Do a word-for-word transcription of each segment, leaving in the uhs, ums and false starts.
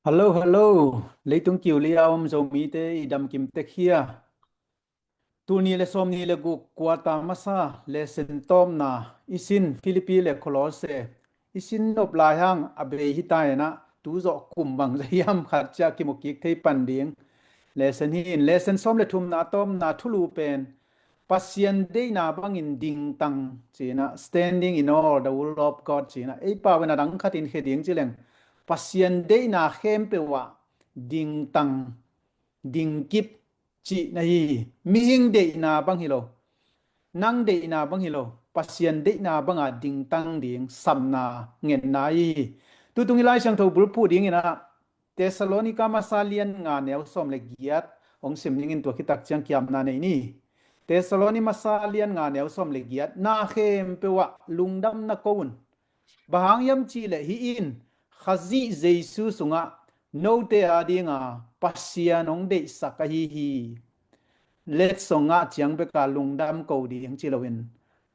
Hallo, hallo. Leitung kiuli a om Zomite i damkim tek hia? Tul nih le sawm nih le guk kuata masa lesson tawpna i sin Philippi le Kolose i sin nop lai hang a bei hi ta inah tu zawh kum bang za hiam khat ciah kimu kik thei pan ding lesson hi in, lesson sawm le thumna tawpna thulu pen Pasian deihna bangin dingtang cinah, standing in all the will of God cinah, ei pau in a dang khatin khia ding ci leng Pasian deihna khempeuh ah dingtang, dingkip cihna hi. Mihing deihna bang hi lo, nang deihna bang hi lo, Pasian deihna banga dingtang ding samna ngetna hi. Tutung i Lai Siangtho bulphuh dinginah Thessalonika masa lian nga neu sawm le giat hong sim dingin tua khitak ciang kiamna nei ni. Thessaloni masa lian nga neu sawm le giat, na khempeuh ah lungdam na ko un. Bang hang hiam cihleh hih in Khazih Jesu sungah note a dinga Pasian hong deihsak ahi hi. Letsong ngah ciang beka lungdam ko ding ci loin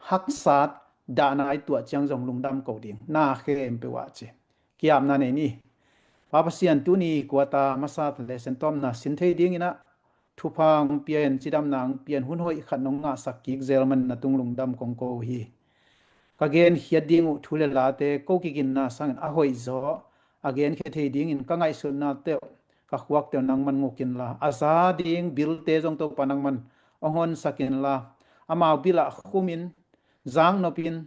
haksat dahna i tuah ciang zong lungdam ko ding. Na khempeuh ah ci. Kiamna nei ni. Pa Pasian, tuni kuata masa lesson tawpna sin thei dinginah thupha hong pia in, cidamna hong pia in, hun hoih khat nong ngahsak kik zel man na tung lungdam kong ko uh hi. Ka genkhiat ding uh thu le late ko kiginna sangin a hoih zaw a genkhia thei dingin ka ngaihsutna teuh, ka khuak teuh nangman nguk inla, a za ding bilte zong Topa nangman hong honsak inla, amau bilah khumin, zaknopin,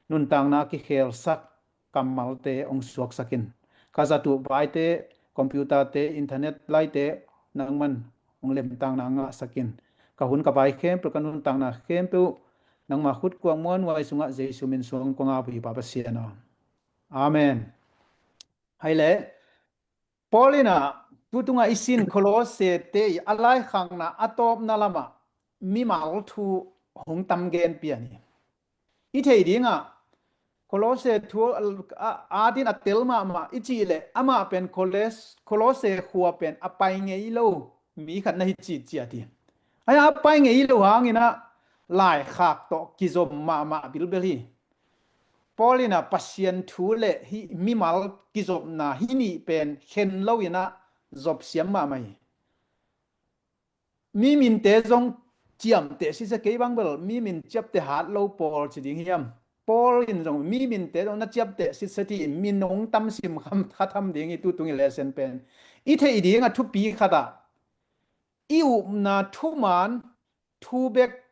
nuntakna a kikhelsak kammalte hong suaksak in. Ka zat uh vaite, computer-te, internet laite nangman hong lemtakna ngahsak in. Ka hun ka vai khempeuh, ka nuntakna khempeuh nangma khut kuak muanhuai sungah Jesu min suang kong ap uh hi, Pa Pasian aw. Amen. Hai le, Paul in ah tutunga i sin Kolose-te i a laikhakna a tawpna lamah mimal thu hong tam gen pian hi. I thei dingah Kolose thu a, a, atin a tel mahmah i cih leh amah pen Koles-, Kolose khua pen a pai ngei lo mi khat na hi cih ciat hi. Ai a pai ngei lo hanginah laikhak tawh kizom mahmah bilbel hi. Paul in ah Pasian thu le hih mimal kizopna hih nih pen khen loinah zopsiam mahmah hi. Mi minte zong ciamteh sitsia, kei bang bel mi min ciapteh hat lo Paul ci ding hiam? Paul in zong mi minte zong na ciapteh sitsia ti in min hong tam sim kham khatham ding hi tutung i lesson pen. I theih ding a thupi khatah i upna thuman thu bek,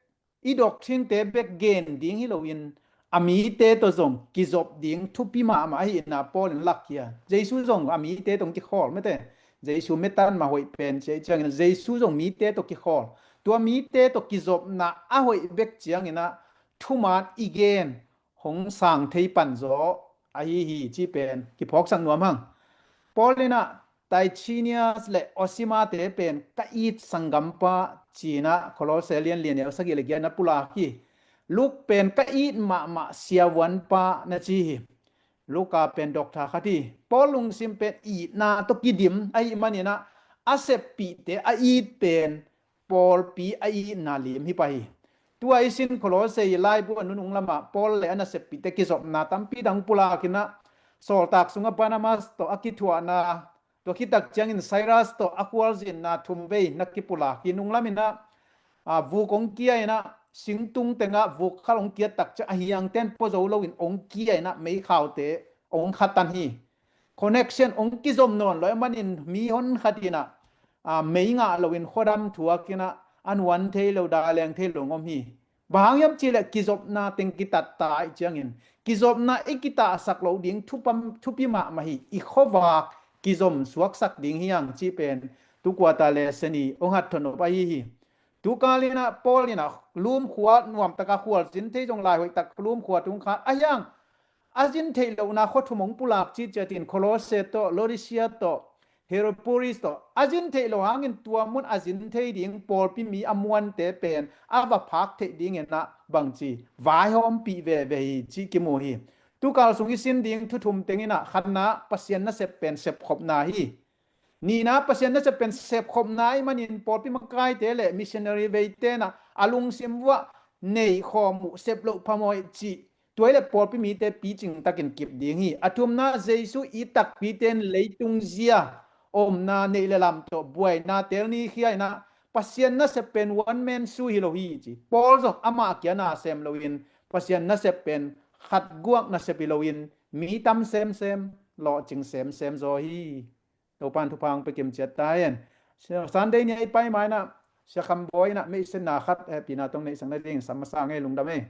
i doctrine-te bek gen ding hi loin a mite tawh zong kizop ding thupi mahmah ahi inah Paul in lak hi a. Jesu zong a mite tawh kikhawl mete. Jesu metan mah hoih pen ciai ciangin Jesu zong mite tawh kikhawl. Tua mite tawh kizopna a hoih bek cianginah thuman i gen hong sang thei pan zaw ahi hi ci pen kiphawksak nuam hang. Paul in ah Taicinias le Osimate pen ka it sanggampa cinah Kolose lian lian neu sagih le giat na pulak hi. Luk pen ka it mahmah siavuanpa na ci hi. Luka pen doctor khat hi. Paul lungsim pen itna tawh kidim ahih maninah a seppihte a it pen pawlpi a itna lim hi pah hi. Tua i sin Kolose i laibu a nunung lamah Paul le a naseppihte kizopna tampi dang pulakinah sawltak sungah Barnabas tawh a kithuahna, tua khitak ciangin Silas tawh a khualzinna thumvei na kipulak hi. Nunglaminah a, vuk hong kia inah singtung tengah vuk khal hong kiat tak ciang a hiangten pua zo loin hong kia inah meikhaute hong khatan hi. Connection hong kizom nawn lo ahih manin mi hon khat inah, a, mei ngah loin khuadam thuak inah a nuan thei lo, daleng thei lo hong om hi. Bang hang hiam cihleh kizopna teng kitatta ahih ciangin kizopna i kitahsak loh ding thupam, thupi mahmah hi. I khuavak kizom suaksak ding hi hang cih pen tu kuata lesson i hong hat thon up ahi hi. Tukal inah Paul inah lumkhua nuamtaka khualzin thei zong lai hoihtak lumkhua tung khat a hiang a zin theih lohna khua thum hong pulak cihciatin Kolose tawh, Laodicea tawh, Hierapolis tawh a zin theih loh hangin tua mun a zin thei ding pawlpi mi a muante pen a va phak theih dinginah bangci vaihawmpih veve hi cih kimu hi. Tukal sung i sin ding thu thum tenginah khatna Pasian nasep pen sepkhopna hi. Nihna Pasian nasep pen sepkhopna ahih manin pawlpi makaite le missionary veitenah a lungsim vuah neihkhawm uh sep loh phamawh cih tua hi le pawlpi mite picing takin kip ding hi. A thumna Jesu it takpite in leitung zia omna neih le lamh tawh buaina tel ni khia inah Pasian nasep pen one man show hi lo hi ci. Paul zong amah kia na sem loin Pasian nasep pen khat guak nasep hi loin mi tam semsem, lawhcing semsem zaw hi. Topan thupha hong pia kim ciat ta hen. Sunday ni a i pai ma inah Sia Kham Bawi inah meihsetna khat hehpihna tong neihsak nading sam masa ngei, lungdam ei.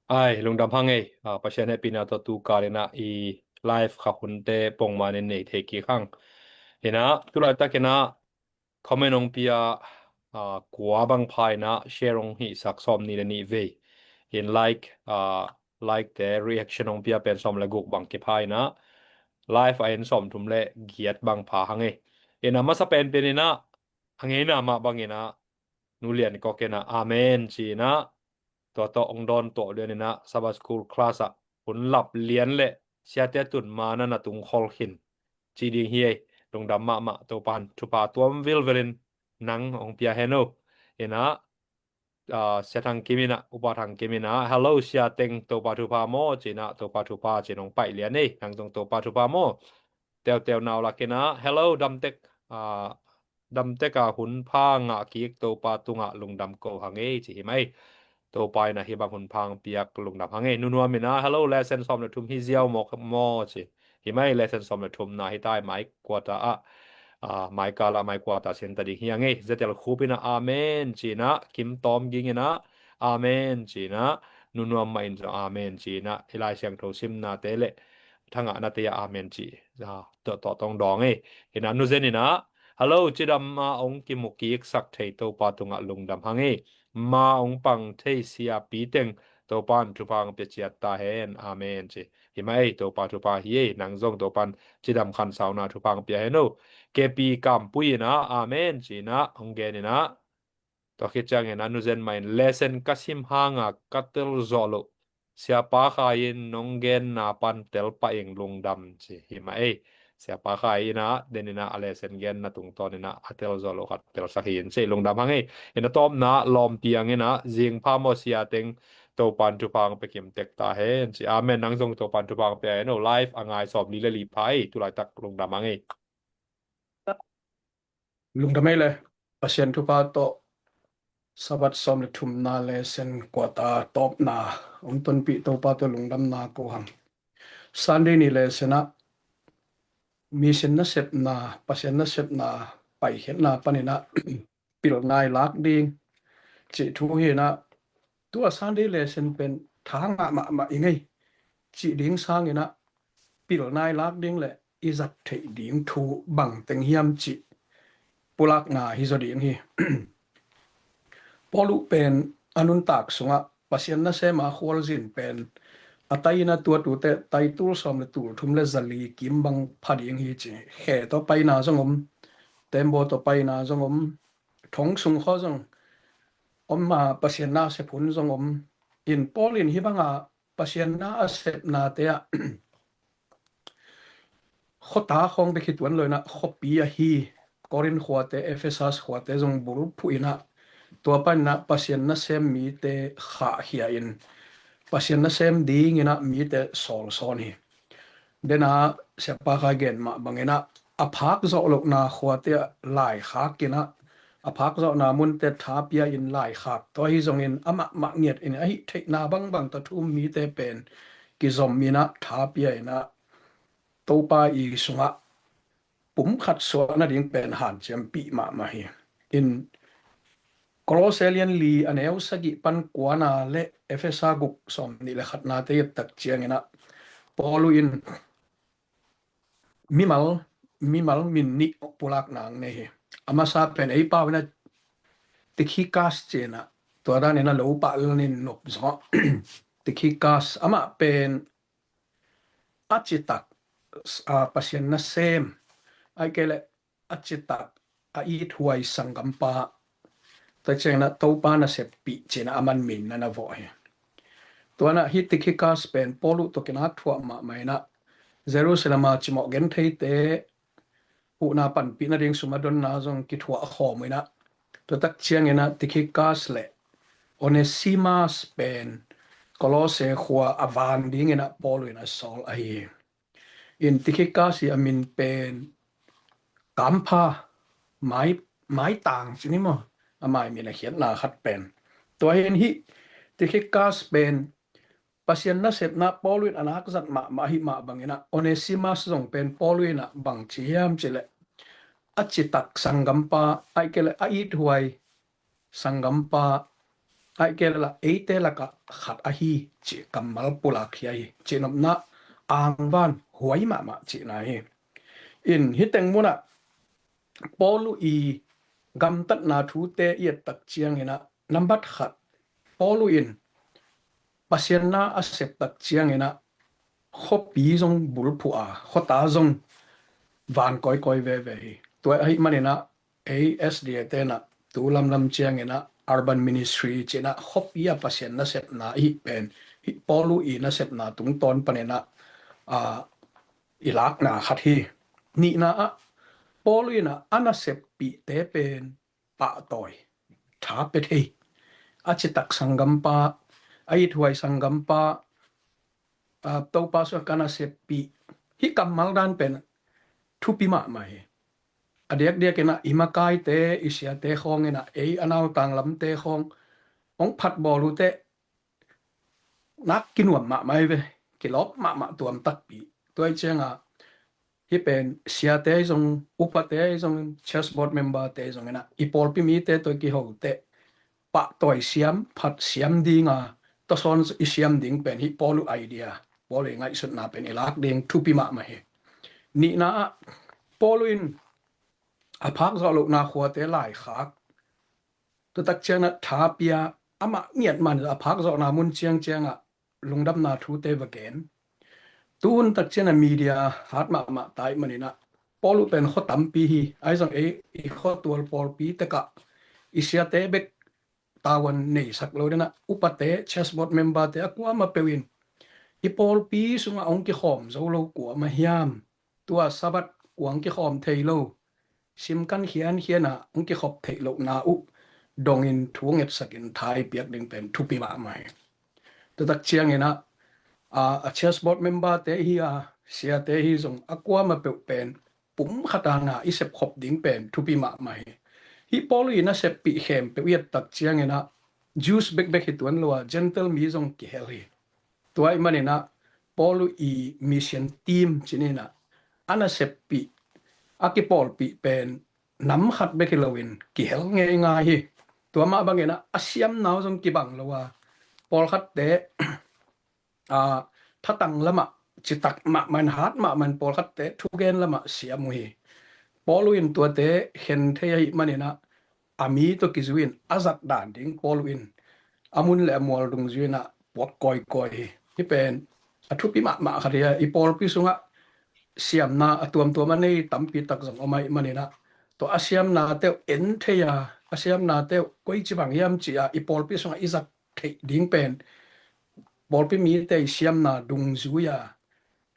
Ai, lungdam hang ei. Ah, Pasian hehpihna tawh tu kal inah i live kha hunte pongman in nei thei kik hang. Inah tulaitak inah comment hong pia, ah, kua bang pha inah share hong hihsak sawm ni le nih vei. In like, ah, like te reaction hong pia pen sawm le guk bang kipha inah live a en sawm thum le giat bang pha hang ei. Inah masa penpen inah a ngeina mah bang inah Nu Lian Kok inah amen ci inah tua tawh hong dawn tuah lian inah Sabbath School class ah hun lap lian le siate tun mana na tung khol khin ci ding hi ei. Lungdam mahmah, Topan thupha tuam vilvelin nang hong pia hen o. Inah, ah, Sia Thang Kim inah, Upa Thang Kim inah, hello Sia Teng, Topa thupha maw ci inah, Topa thupha ci in hong paih lian ei. Nang zong Topa thupha maw. Teuteu nau lak inah, hello Damtek, ah, Damtek a hun pha ngah kik Topa tungah lungdam ko hang ei ci hi mai. Topa inah hih bang hun pha hong piak lungdam hang ei. Nunuam inah, hello, lesson sawm le thum hi ziau mawk maw ci. Hi mai, lesson sawm le thumna hi tai, mai kuata ah, ah, mai kal ah mai kuata sin ta ding hi a ngei. Zetel Khup inah amen ci inah, Kim Tawm Ging inah amen ci inah, Nunuam mah in zong amen ci inah, i Lai Siangtho simnate le thangahnate ah amen ci, ah, tawh tawh tong dawng ei. Inah Nu Zen inah, hello, cidam a hong kimu kik sak thei Topa tungah lungdam hang ei. Ma hong pang thei sia pi teng Topan thupha hong pia ciat ta hen, amen ci. Hi mah ei, Topa thupha hi ei. Nang zong Topan cidam khansauna thupha hong pia hen o. K P Kampui inah amen ci inah hong gen inah, tua khit ciangin a Nu Zen mah in, lesson ka sim hanga ka tel zawh loh, Siapa Khai in nong genna pan tel pah ing, lungdam ci. Hi mah ei, Siapa Khai inah den inah a lesson genna tungtawn inah a tel zawh loh khat telsak hi in ci, lungdam hang ei. Inah tawpna lawm piang inah, zing pha maw Sia Teng, Topan thupha hong pia kim tek ta hen ci. Amen. Nang zong Topan thupha hong pia hen o. Live a ngai sawm li le li pha ei, tulaitak lungdam hang ei. Lungdam ei le, Pasian thupha tawh Sabbath sawm le thumna lesson kuata tawpna hong tonpih Topa tawh lungdamna ko hang. Sunday ni lesson ah mission nasepna, Pasian nasepna paikhiatna pan inah pilna i lak ding cih thu hi inah, tua Sunday lesson pen tha ngah mahmah i ngei cih ding sang inah pilna i lak ding le i zat theih ding thu bang teng hiam cih pulakna hi zaw ding hi. Paul uh pen a nuntak sungah Pasian nasem a khualzin pen a tai inah tua tute tai tul sawm le tul thum le zali kim bang pha ding hi ci. Khe tawh paina zong om, tembaw tawh paina zong om, thong sung khaw zong om a, Pasian na a sep hun zong om. In Paul in hih banga Pasian na a sepnate ah khuata khawng bek hi tuan lo inah khuapi ahi Korin khuate, Efesas khuate zong bulphuh inah tua pan inah Pasian nasem mite khahkhia in Pasian nasem ding inah mite sawlsawn hi. Dena Siapa Khai gen mah bang inah a phak zawh lohna khuate ah laikhak inah a phak zawhna munte tha pia in laikhak, tua hi zongin amah mah ngiat in a hih theihna bangbang tawh thu um mite pen kizom inah tha pia inah Topa i sungah pumkhat suah nading pen hanciampih mahmah hi. In Kolose lian li a neu sagih pan kuana le Efesa guk sawm nih le khatnate i et tak ciang inah Paul uh in mimal, mimal min nih pulak nang nei hi. A masa pen ei pau inah Tikhikas ci inah, tua dan inah lo pah lel nin nop zong ah Tikhikas amah pen a citak, a, Pasian nasem, ahih kei leh a citak a ithuai sanggampa, tua ciang inah Topa naseppih ci inah aman min na na vawh hi. Tua inah hih Tikhikas pen Paul uh tawh kinak thuah mahmah inah Jerusalem a cimawh gentheite huhna panpih nading sum a donna zong kithuah khawm inah, tua tak ciang inah Tikhikas le Onesimas pen Kolose khua a van ding inah Paul uh in a sawl ahi hi. In Tikhikas i a min pen Hampha, mai, maitang ci ni maw, a mai min a khiatna khat pen. Tua hi in hih Tikhikas pen Pasian nasepna Paul in a nak zat mahmah ahih mah bangin ah Onesimas zong pen Paul in ah bang ci hiam cih leh a citak sanggampa, ahih kei leh a ithuai sanggampa, ahih kei leh eite lakah khat ahi cih kammal pulak hi ahi. Cihnopna angvan huai mahmah cihna hi. In hih teng munah Paul i gamtatna thute i et tak ciangin ah nambat khat, Paul in Pasian na a sep tak ciangin ah khuapi zong bulphuh a, khuata zong van kawikawi veve hi. Tua ahih manin ah ei S D A te in ah tu lamlam ciangin ah urban ministry ci in ah khuapi a Pasian nasepna i hih pen hih Paul i nasepna tungtawn panin ah, ah, i lakna khat hi. Nihna ah Paul in ah a naseppihte pen pahtawi, tha pia thei, a citak sanggampa, a ithuai sanggampa, a, Topa sungah ka naseppih, hih kammal dan pen thupi mahmah hi. A diakdiakin ah i makaite, i siate khawngin ah ei a nautang lamte khawng hong phatbawl uh teh nak kinuam mahmah hi ve, kilawp mahmah tuam takpi. Tua hi ciangah hih pen siate zong, upate zong, church board member te zong in ah i pawlpi mite tawh kiho teh pahtawi siam, phat siam ding a, tawsawn i siam ding pen hih Paul idea, Paul i ngaihsutna pen i lak ding thupi mahmah hi. Nihna ah Paul in a phak zawh lohna khuate laikhak, tua tak ciangin ah tha pia, amah ngiat man a phak zawhna mun ciangciang ah lungdamna thute va gen. Tu hun tak ciangin ah media hat mahmah ta ahih manin ah Paul uh pen khua tampi hi, ahi zong ei i khuatual pawlpi tekah i siate bek tavuan neisak lo ding ah upate, church board member te a kuamah peuh in i pawlpi sungah hong kikhawm zo lo kuamah hiam, tua Sabbath kuang kikhawm thei lo, simkan khiankhian a hong kikhop theih lohna uh dongin thu ngetsakin tha i piak ding pen thupi mahmah hi. Tua tak ciangin ah, a, a church board member te hi a, siate hi zong a kuamah peuh pen pumkhat a na i sepkhop ding pen thupi mahmah hi. Hih Paul i naseppih khempeuh i et tak ciangin ah Jews bekbek hi tuan lo a, Gentile mi zong kihel hi. Tua ahih manin ah Paul i mission team ci ni in ah a naseppih, a kipawlpih pen nam khat bek hi loin kihel ngeingai hi. Tua mah bangin ah a siamna uh zong kibang lo a, pawlkhatte, a, thatang lamah citak mahmah in, hat mahmah in pawlkhatte thugen lamah siam uh hi. Paul in tuate khen thei ahih manin ah a mi tawh kizui in a zat dan ding Paul in a mun le a mual dungzui in ah puak kawikawi hi. Hih pen a thupi mahmah khat hi a, i pawlpi sungah siamna a tuamtuam a nei tampi tak zong om ahih manin ah tua a siamnate uh en thei a, a siamnate uh koici bang hiam ci a i pawlpi sungah i zat theih ding pen pawlpi mite i siamna dungzui a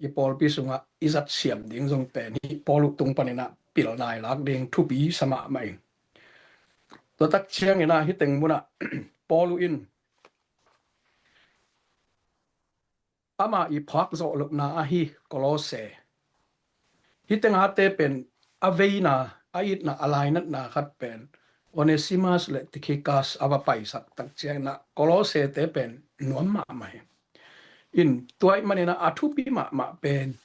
i pawlpi sungah i zat siam ding zong pen hih Paul uh tung panin ah pilna i lak ding thupi sa mahmah in. Tua tak ciangin ah hih teng munah Paul uh in ama i phak zawh lohna ahi Kolose, hih teng ate pen a veina, a itna, a lainatna khat pen Onesimas le Tikhikas a va paisak tak ciangin ah Kolose te pen nuam mahmah hi. In tua ahih manin ah a thupi mahmah pen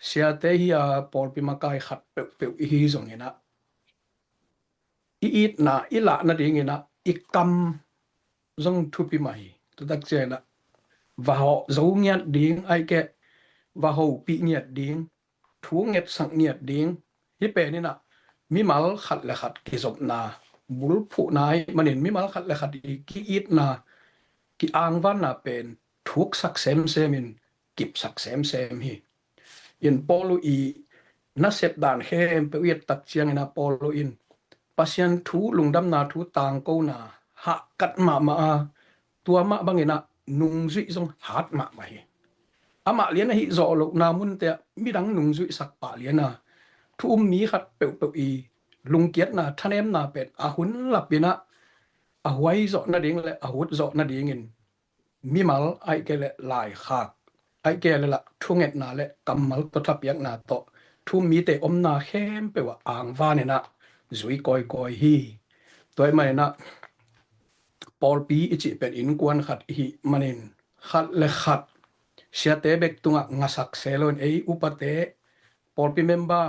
siate hi a, pawlpi makai khat peuhpeuh i hi zongin ah i itna i lah nadingin ah i kam zong thupi mah hi. Tua tak ciangin ah va hawh zo ngiat ding, ahih kei leh va hopih ngiat ding, thu ngetsak ngiat ding. Hih pen in ah mimal khat le khat kizopna, bulphuhna ahih manin mimal khat le khat i ki-itna, ki-angvanna pen thuksak semsem in kipsak semsem hi. In Paul uh i nasep dan khempeuh i et tak ciangin ah Paul uh in Pasian thu, lungdamna thu tangkona hahkat mahmah a, tua mah bangin ah nungzuih zong hat mahmah hi. Amah lian ahi zawh lohna munte ah midang nungzuihsak pah lian a, thu um mi khat peuhpeuh i lungkiatna, thanemna pen a hun lapin ah a huai zawh nading le a hut zawh nadingin mimal, ahih kei leh laikhak, ahih kei leh lah thungetna le kammal tawh thapiakna tawh thu-um mite omna khempeuh ah angvanin ah zui kawikawi hi. Tua ahih manin ah pawlpi i cih pen innkuan khat i hih manin khat le khat siate bek tungah ngasak se loin ei upate, pawlpi member,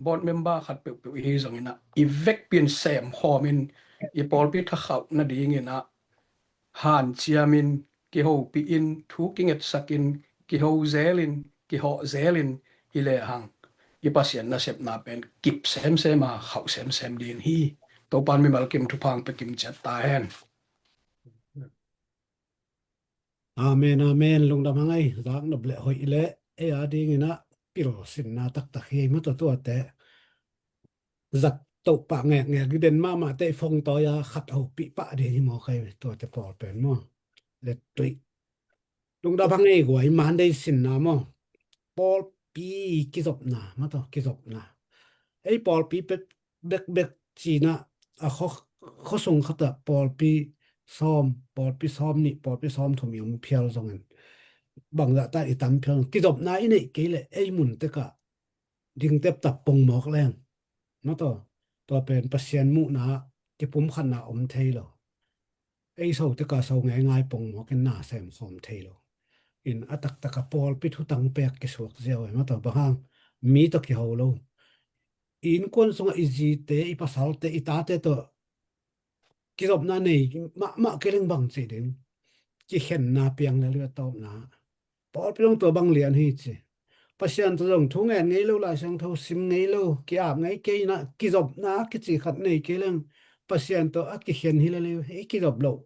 board member khat peuhpeuh i hi zongin ah i vekpi in semkhawmin i pawlpi thakhauh nadingin ah hanciamin, kihopihin, thu kingetsakin, kiho zelin, kihawh zelin hi lehang i Pasian nasepna pen kip semsem a khauh semsem ding hi. Topa'n mimal kim thupha hong pia kim ciat ta hen. Amen, amen. Lungdam hang ei, zak nop le hoih le ei a dingin ah pil sinna taktak hi ei maw, tua tuate zat toh pah ngekngek i den mahmahte i phongtawi a khat hopih pah ding hi maw, kei tuate pawl pen maw. Lettui. Lungdam hang ei guai, Monday sinna maw. Pawlpi kizopna maw, tua kizopna. Ei pawlpi pek bekbek cina a kho, khuasung khatah pawlpi sawm, pawlpi sawm nih, pawlpi sawm thum i om phial zongin, bangzah ta i tam phial zongin, kizopna i neih kei leh ei mun tekah dingtep tap pongmawk leng maw, tua pen Pasian muhna kipumkhatna om thei lo. Ei so tekah so ngeingai pongmawkin na semkhawm thei lo. In a taktaka pawlpi thutang pek kisuak ziau ei maw, tua bang hang mi tawh kiho lo. I innkuan sungah i zite, i pasalte, i tate tawh kizopna nei mahmah kei leng bang ci ding, kikhenna piang lel a tawpna. Pawlpi zong tua bang lian hi ci. Pasian tawh zong thu ngen ngei lo, Lai Siangtho sim ngei lo, ki-ap ngei kei in ah kizopna kici khat nei kei leng Pasian tawh a kikhen hi lel, i kizop loh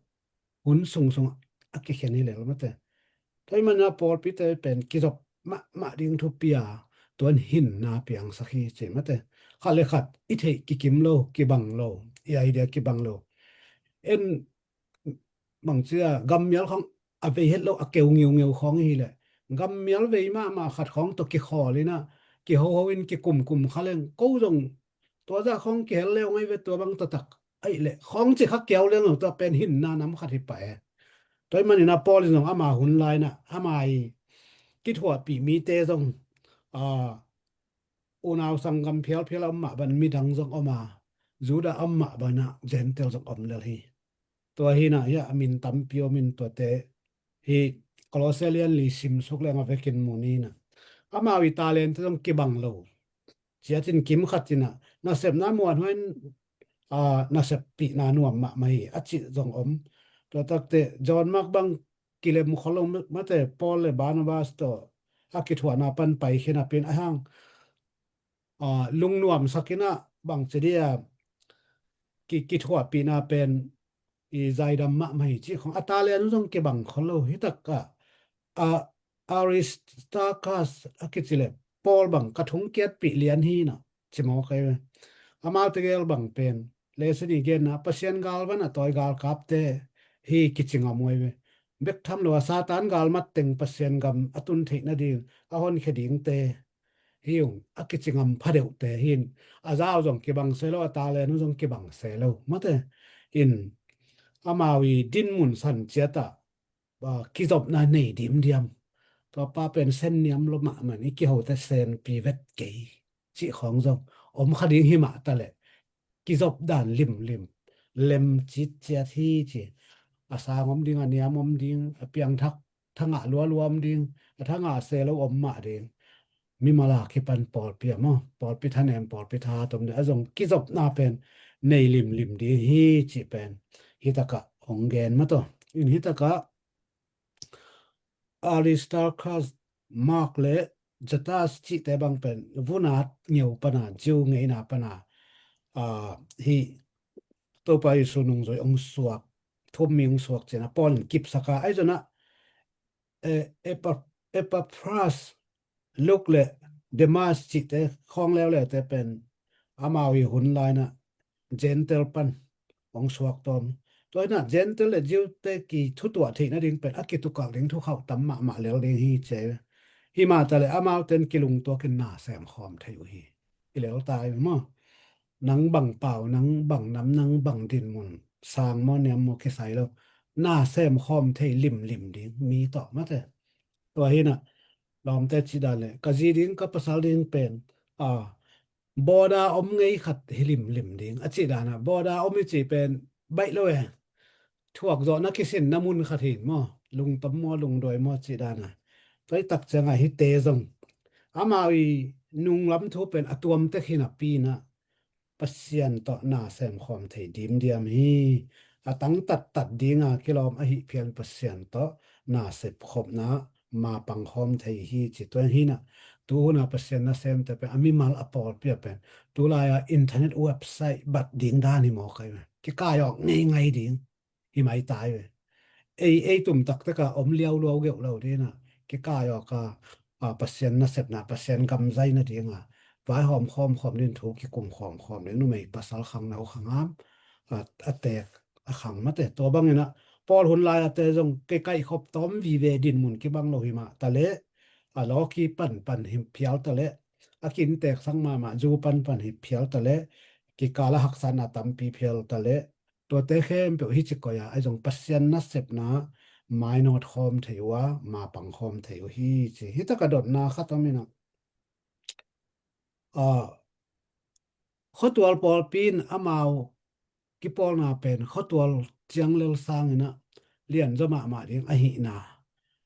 hun sungsung a kikhen hi lel maw te. Tua ahih manin ah pawlpite pen kizop mahmah ding thupi a, tuan hinna piangsak hi ci maw te. Khat le khat i theih kikim lo, kibang lo, i idea kibang lo. En bangci a, gammial khawng a vei het lo, a keu ngeungeu khawng i hi leh, gammial vei mahmah khat khawng tawh kikhawl in ah, kihoho in kikumkum kha leng, ko zong tua zah khawng kihel leu ngei ve, tua bang taktak ahih leh khawng ci kha keu leng lo, tua pen hinna nam khat hi pah e. Tua ahih manin ah Paul in zong ama hun lai-in ah ama i kithuahpih mite zong, a, unau sanggam phialphial a om mah bangin midang zong om a, Judah a om mah bangin ah Gentile zong om lel hi. Tua hi-in ah, hiah a min tampi om in, tuate hi Kolosse lian li simsuk leng a vekin mu ni in ah, amau i talente zong kibang lo. Ciat in kim khat in ah, nasepna muanhuai in, a, naseppihna nuam mahmah hi a cih zong om. Tua takte John Mark bang kilem khol lo maw te, Paul le Barnabas tawh a kithuahna pan paikhia napi-in a hang, a, lungnuamsak in ah bangci dia ki, kithuahpihna pen i zaidam mahmah hi cih khawng, a talent uh zong kibang khol lo. Hi takah, a, Aristarchus a kici le Paul bang ka thungkiatpih lian hi in ah ci mawk ei ve. Amaute gel bang pen, lesson i genna, Pasian galvan a tawi galkapte hi kici ngam uh ei ve. Bek tham lo a Satan galmat teng Pasian gam a tun theih nading a honkhia dingte hi ung a kici ngam phadeuhte hi in, a za uh zong kibang se lo, a talent uh zong kibang se lo maw te. In amau i dinmun san ciat ah, a, kizopna nei dimdiam. Tua pa pen sen niam lo mahmah in, i kihote senpi vet kei cih khawng zong om kha ding hi mah ta leh, kizop dan limlim, lem citciat hi ci. A sang om ding, a niam om ding, a piangthak, thangah lualua om ding, a thangah se lo om mah ding. Mimal a kipan pawlpi a maw, pawlpi thanem, pawlpi thahat om ding, a zong kizopna pen nei limlim ding hi cih pen hi takah hong gen maw taw. In hi takah Aristarchus, Mark le Justus cihte bang pen vun at ngeu pana, Jew ngeina pana, a, hi Topa Jesu nungzui hong suak, thu-um mi hong suak cihna Paul in kipsak a, ahi zongin ah, eh, Epa-, Epaphras, Luke le Demas cihte khawng leuleute pen amau i hun lai-in ah Gentile pan hong suak tawm. Tua hi-in ah Gentile le Jew-te kithutuah theih nading pen a kitukak ding thukhauh tam mahmah lel ding hi ci. Hi mah ta leh amaute in kilungtuak in na semkhawm thei uh hi. I lel ta hi maw. Nang bang pau, nang bang nam, nang bang dinmun, sang maw niam maw kisai lo, na semkhawm thei limlim ding mi tawh maw te. Tua hi-in ah lawmte cih dan leh, ka zi ding, ka pasal ding pen a, border om ngei khat hi limlim ding a cih dan a, border om i cih pen baih lo e. Thuak zawhna kisinna mun khat hi maw, lungtom maw, lungduai maw cih dan a. Tua i tak ciangah hihte zong amau i nunglam thu pen a tuam tek hi napi-in ah Pasian tawh na sem khawm thei dimdiam hi. A tangtattat dinga kilawm ahi phian Pasian tawh na sep khopna ma pang khawm thei hi ci. Tua hi-in ah tuhuna Pasian nasemte pen a mimal a pawlpi ah pen tulai-a internet website bat ding dan hi mawk ai ve. Kikai awk ngeingai ding hi maitai ve. Ei, ei tum taktak a om liauluau geuh lo ding a, kikai awk a, a, Pasian nasepna, Pasian gam zai nading a vaihawm khawmkhawm ding, thu kikum khawmkhawm ding, numei pasal, khangno khangam, a, a teek a khang mate. Tua bangin ah pawl hun lai-ate zong kikaih khop tawm vive, dinmun kibang lo hi mah taleh, a lawki panpan hi phial taleh, a kinteeksak mahmah zu panpan hi phial taleh, kikal a haksatna tampi phial taleh, tuate khempeuh hi ci koi a, ahi zong Pasian nasepna mainawt khawm thei uh a, ma pang khawm thei uh hi ci. Hih tak a dotna khat om in ah, a, khuatual pawlpi in amau kipawlna pen khuatual ciang lel sangin ah lianzaw mahmah ding ahihna,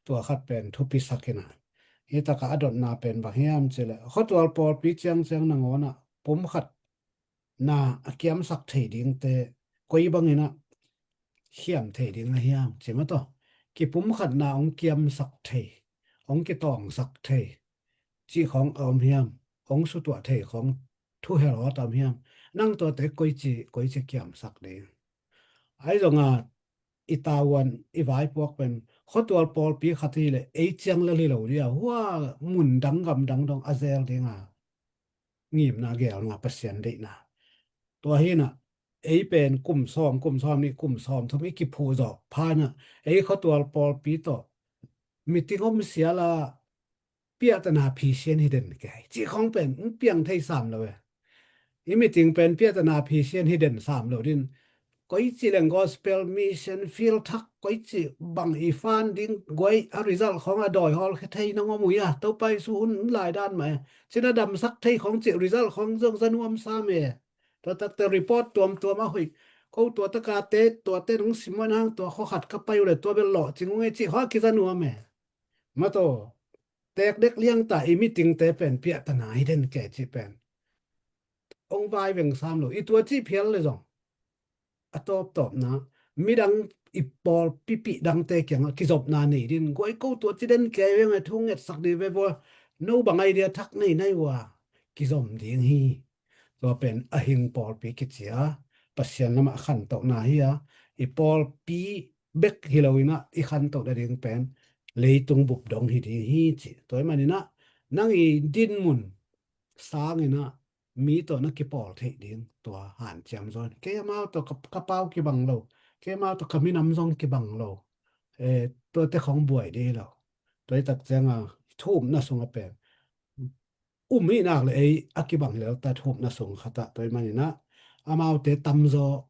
tua khat pen thupisak in ah, hih tak a a dotna pen bang hiam cih leh khuatual pawlpi ciangciang nangawn ah pumkhat na a kiamsak thei dingte koi bangin ah khiam thei ding a hiam ci mah tawh. Kipumkhatna hong kiamsak thei, hong kitawngsak thei cih khawng a om hiam? Hong sutuah thei khawng thuhel awt a om hiam? Nang tuate koici, koici kiamsak ding? Ahi zong a, i tavuan, i vaipuak pen khuatual pawlpi khat hi leh ei ciang lel hi lo ding a, hua mun dang gam dang dong a zel ding a, ngimna, geelna, Pasian deihna. Tua hi-in ah ei pen kum sawm, kum sawm nih, kum sawm thum i kiphuh zawh pha-in ah ei khuatual pawlpi tawh meeting om sial a, piahtana phisian hi den kei cih khawng pen hong piang thei sam lo e. I meeting pen piahtana phisian hi den sam lo ding. Koici leng gospel mission field thak, koici bang i fan ding, guai a result khawng a dawi hawl khe thei nang om uh a, Topa Jesu hun lai dan mah e. Cina damsak thei khawng cih result khawng zong za nuam sam e. Tua takte report tuamtuam a hoih. Ko tua taka te, tuate nong sim uh a, nang tua khua khat ka pai uh leh tua bel lawhcing uh nge cih khawng a kiza nuam e. Mah tawh, teek dek liangta i meetingte pen piahtana hi den kei cih pen hong vai veng sam lo. I tua cih phial leh zong a tawptawpna, midang i pawlpi pih dangte kiangah kizopna nei ding. Guai, ko tua ci den kei veng e, thu ngetsak ding ve vua, no bang idea thak nei nai uh a, kizom ding hi. Tua pen a hing pawlpi kici a, Pasian lamah khantohna hi a, i pawlpi bek hi lo-in ah i khantoh nading pen leitung bup dong hi ding hi ci. Tua ahih manin ah nang i dinmun sangin ah mi tawh na kipawl theih ding tua hanciam zaw in. Kei amau tawh ka, ka pau kibang lo, kei amau tawh ka minam zong kibang lo, eh, tuate khawng buai ding hi lo. Tua hi tak ciang a, thu upna sungah pen um hi nak leh ei a kibang lel ta thu upna sung khat ah. Tua ahih manin ah amaute tamzaw,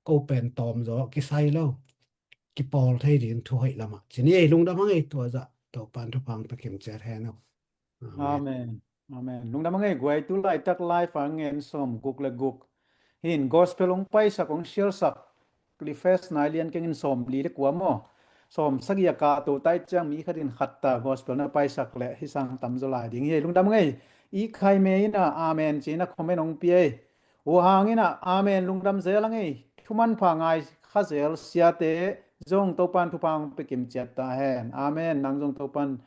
ko pen tawmzaw kisai lo, kipawl thei ding thu hoih lamah ci ni ei. Lungdam hang ei, tua zah Topa'n thupha hong pia kimciat hen aw. Amen. Amen. Amen. Lungdam hang ei guai, tu laitak live a ngen sawm guk le guk. Hin gospel hong paisak, hong share sak, Cliffes nai lian keng in sawm li le kua maw, sawm sagih a kah to tai ciang mi khat in khat ta gospel na paisak leh hih sang tamzaw lai ding hi ei. Lungdam hang ei. I Khai Me in ah amen ci-in ah comment hong pia ei. U Hang in ah amen, lungdam zel hang ei. Thumanpha ngai kha zel siate zong Topa'n thupha hong pia kimciat ta hen. Amen. Nang zong Topa'n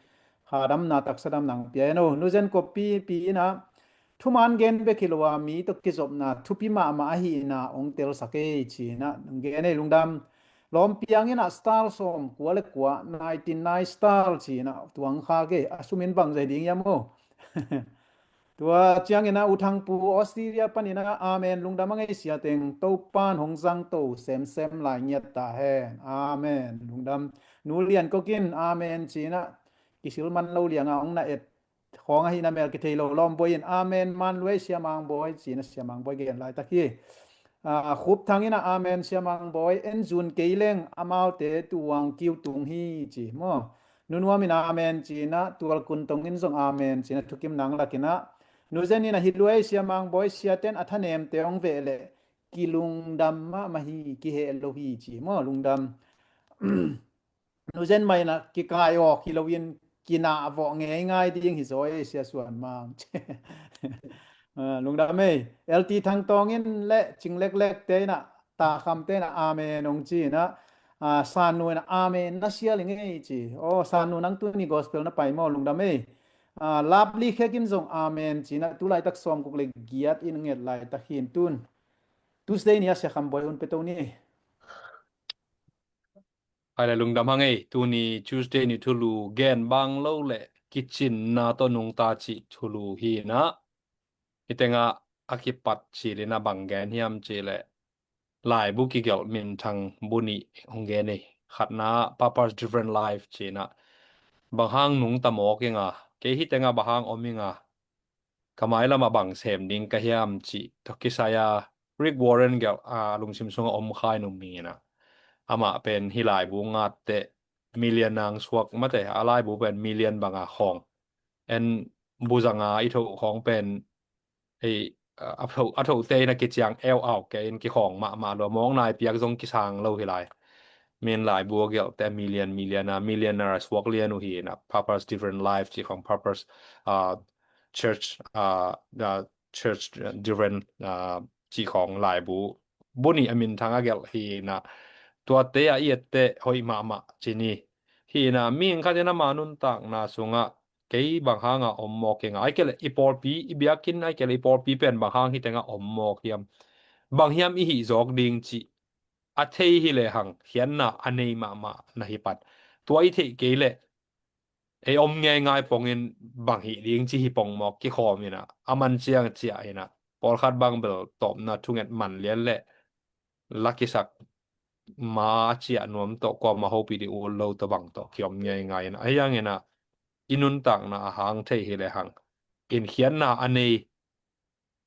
kha damna, taksa damna hong pia hen aw. Nu Zen Kop Pi, Pi in ah thuman gen bek hi lo a, mi tawh kizopna thupi mahmah ahihna hong telsak ei ci-in ah hong gen ei, lungdam. Lawm Piang in ah star sawm kua le kua, ninety nine star ci-in ah tuang khak ei. A sum in bangzah ding hiam aw? Tua ciangin ah U Thang Pu Australia panin ah amen, lungdam hang ei, siateng Topa'n hong zangto semsem lai ngiat ta hen. Amen. Lungdam. Nu Lian Kok in amen ci-in ah kisil man lo liang a hong na et khawng ahihna mel kithei lo. Lawm Bawi in amen, man luai Sia Mang Bawi ci-in ah Sia Mang Bawi gen laitak hi. Ah, Khup Thang in ah amen, Sia Mang Bawi, en zun kei leng amaute tuang kiu tung hi ci maw. Nu Nuam in amen ci-in ah, Tual Kun Tong in zong amen ci-in ah, thukim nang lak in ah, Nuzen in a hi luai sia, Mangbawi sia ten a thanemte hong veh leh kilungdam mahmah hi, kiheh lo hi ci maw, lungdam. Nuzen mah in a kikai awk hi loin kinah vawh ngeingai ding hi zaw ei sia Suan Mang. Ah, lungdam ei. L T Thangtawng in le Cing Leklek te in a Takham te in a amen hong ci in a, ah, Sannu in a amen na sial ing ei ci. Aw, Sannu nang tuni gospel na pai maw, lungdam ei. Ah, Lapli Khek in zong amen ci in a, tu laitak sawmguk le giat in nget laitak hi in tun. Tuesday ni a Sia Kham Bawi hun pe to ni. Hai le lungdam hang ei, tuni Tuesday ni thulu gen bang lo le kicinna tawh nungta cih thulu hi in a, hi tengah a kipat cil in a bang gen hiam cih leh laibu kigelh minthang bu nih hong gen ei. Khatna, Purpose Driven Life ci in a, bang hang nungta mawk ing a, kei hi tengah bang hang om ing a, ka mailam ah bang sem ding ka hiam cih tawh kisai a Rick Warren gelh a lungsim sungah om kha in um ing in a, amah pen hih laibu ngatte million nang suak mate, a laibu pen million bang a khawng. En bu zang a i thoh khawng pen ei, a, a thoh, a thohte in a kiciang eu au kei in kikhawng mahmah lua, mawkna i piak zong kisang lo hi lai. Min laibu a gelhte million, million a, millionaire a suak lian uh hi in a, Purpose Driven Life cih khawng, Purpose, ah, Church, ah, ah, Church Driven, ah, cih khawng laibu bu nih a minthang a gelh hi in a, tuate a i etteh hoih mahmah ci ni. Hi in a, mihing khat in ama nuntakna sungah kei bang hang a om mawk ing a, ahih kei leh i pawlpi, i biakinn, ahih kei leh i pawlpi pen bang hang hi tengah om mawk hiam, bang hiam i hih zawk ding cih a thei hi lehang khiatna a nei mahmah na hi pan. Tua i theih kei leh ei om ngeingai pongin bang hih ding cih hi pong mawk kikhawm in a, a man ciang ciah in a, pawlkhat bang bel tawpna thunget man lian leh la kisak ma ciah nuam tawh kuamah hopih ding ut lo tawh bang tawh kiom ngeingai in a, ahi hangin a i nuntakna a hang thei hi lehang in khiatna a nei,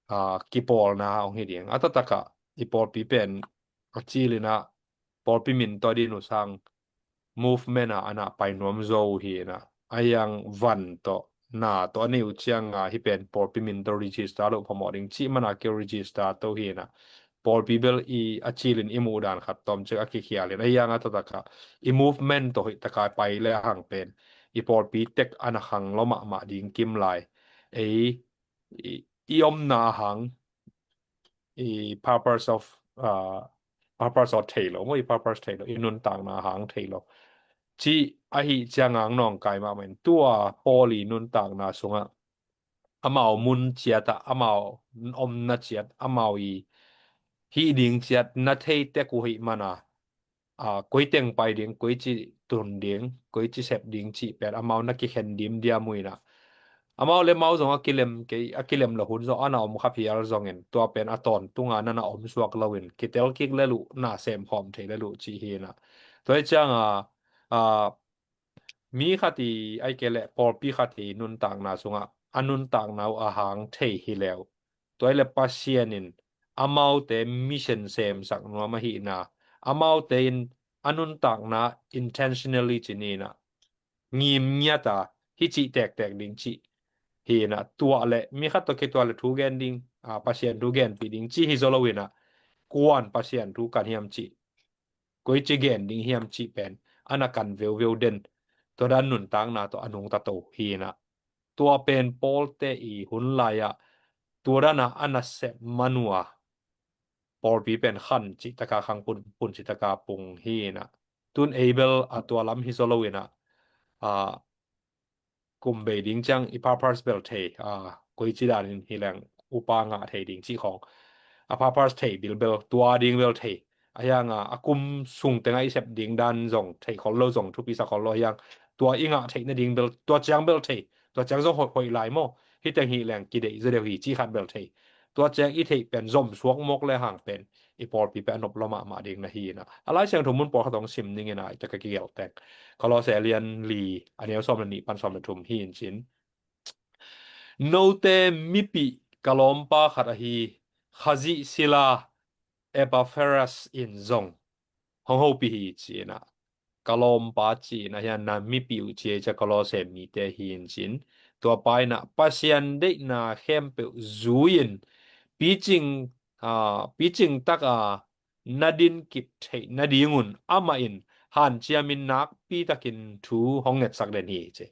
aa, kipawlna hong hi ding. A taktak ah i pawlpi pen a cil in a pawlpi min tawh din uh sang movement ah a na pai nuam zo uh hi in a, ahi hang van tawh na tawh a nei uh ciang a hih pen pawlpi min tawh register loh phamawh ding cih man a ki register to hi in a, pawlpi bel i a cil in i muh dan khat tawm cik a kikhial in, ahi hang a taktak ah i movement tawh hoih tak a pai lehang pen i pawlpi tek a na khang lua mahmah ding kim lai. Ei i, i omna a hang i purpose of, ah, purpose of thei lo maw, i purpose thei lo, i nuntakna a hang thei lo cih ahih ciang a hong nawngkai mahmah in, tua Paul i nuntakna sungah amau mun ciat ah, amau omna ciat, amau i hih ding ciat na thei tek uh hih man a, aa, koi teng pai ding, koi ci tun ding, koi ci sep ding cih pen amau na kikhen dimdiam uh in a, amau le amau zong a kilem kei, a kilem lo hun zong a na om kha phial zongin tua pen a tawntung a na na om suak loin kitel kik lel uh, na sem khawm thei lel uh cih hi in a. Tua hi ciang a, aa, mi khat i, ahih kei leh pawlpi khat i nuntakna sungah a nuntakna uh a hang thei hi le uh, tua hi leh Pasian in amaute mission semsak nuam ahihna, amaute in a nuntakna intentionally ci ni in a, ngim ngiat a hih cih tektek ding cih hi in a, tuah leh mi khat tawh kituah leh thu gen ding, aa, Pasian thu genpih ding cih hi zaw lo in a, kuan Pasian thu kan hiam cih, koi ci gen ding hiam cih pen a na kan veuveu den, tua dan nuntakna tawh a nungta to hi in a, tua pen Paul te i hun lai ah tua dan a a na sep man uh a, pawlpi pen khan cih tak a khang pun, pun cih tak a pung hi in a, tun ei bel a tua lam hi zaw lo in a, aa, kum bei ding ciang i purpose bel thei, aa, koi ci danin hi leng upa ngah thei ding cih khawng, a purpose thei bilbel, tua ding bel thei. Ahi hang a, a kum sung teng a i sep ding dan zong thei khol lo, zong thupi sa khol lo, ahi hang tua i ngah theih nading bel, tua ciang bel thei, tua ciang zong hoih, hoih lai maw, hih teng hi leng kideih zaw deuh hi cih khat bel thei. Tua ciang i theih pen zom suak mawk lehang pen i pawlpi pen a nop lua mahmah ding na hi in a, a Lai Siangtho mun pawlkhat hong sim ning in a, i tak a kigelh teng. Kolose lian li, a neu sawm le nih pan sawm le thum hi in cin, note mipih ka lawmpa khat ahi Khazih sila Epafras in zong hong hopih hi ci in a, ka lawmpa ci in a, ahi hang na mipih uh ci ei cia, Kolose mite hi in cin, Tua pa in ah Pasian deihna khempeuh zui-in picing, aa, picing taka na din kip theih nadingun amah in hanciamin nakpi takin thu hong ngetsak den hi ci.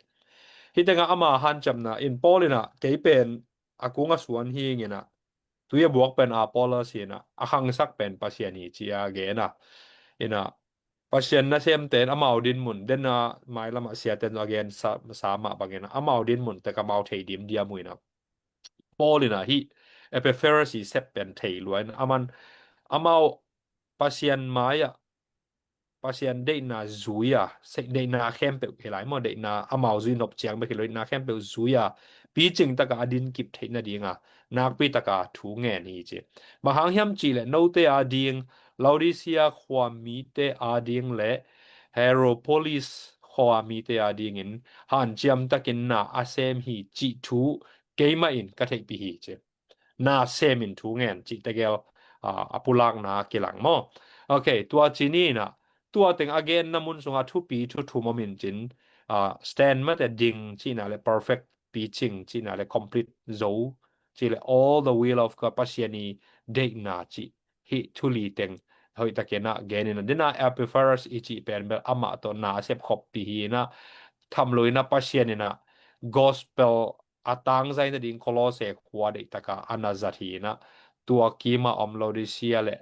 Hih tengah ama hanciamna in Paul in ah kei pen a kung a suan hi ing in ah tui a buak pen Apollos hi in ah a khangsak pen Pasian hi ci a gen a. In ah Pasian nasemte in amau dinmun, den a mailam ah siate in a gen sa, sa mah bangin ah amau dinmun tek amau thei dimdiam uh in ah Paul in ah hih Epaphras i sep pen thei lua in aman amau Pasian mai-ah Pasian deihna zui-a, se-, deihna khempeuh hi lai maw, deihna amau zui nop ciang bek hi lo, deihna khempeuh zui-a picing taka a din kip theih nadinga nakpi taka thu ngen hi ci. Bang hang hiam cihleh note ading, Laodicea khua mite ading le Hierapolis khua mite adingin hanciam takin na a sem hi cih thu keimah in ka theihpih hi ci. Na semin thu ngen cih tegel, aa, a pulakna kilang maw? Ok, tua ci ni in ah tua teng a genna mun sungah thupi thu thum om in cin, aa, stand mate ding cihna le perfect picing cihna le complete zo cih le all the will of God, Pasian i deihna cih hih thu li teng hoih takin ah gen in ah, den a Epaphras i cih pen bel amah tawh na a sep khoppi hi in ah tham lo in ah Pasian in ah gospel a tangzai nading Kolose khua deih taka a na zat hi in ah tua kima om Laodicea le,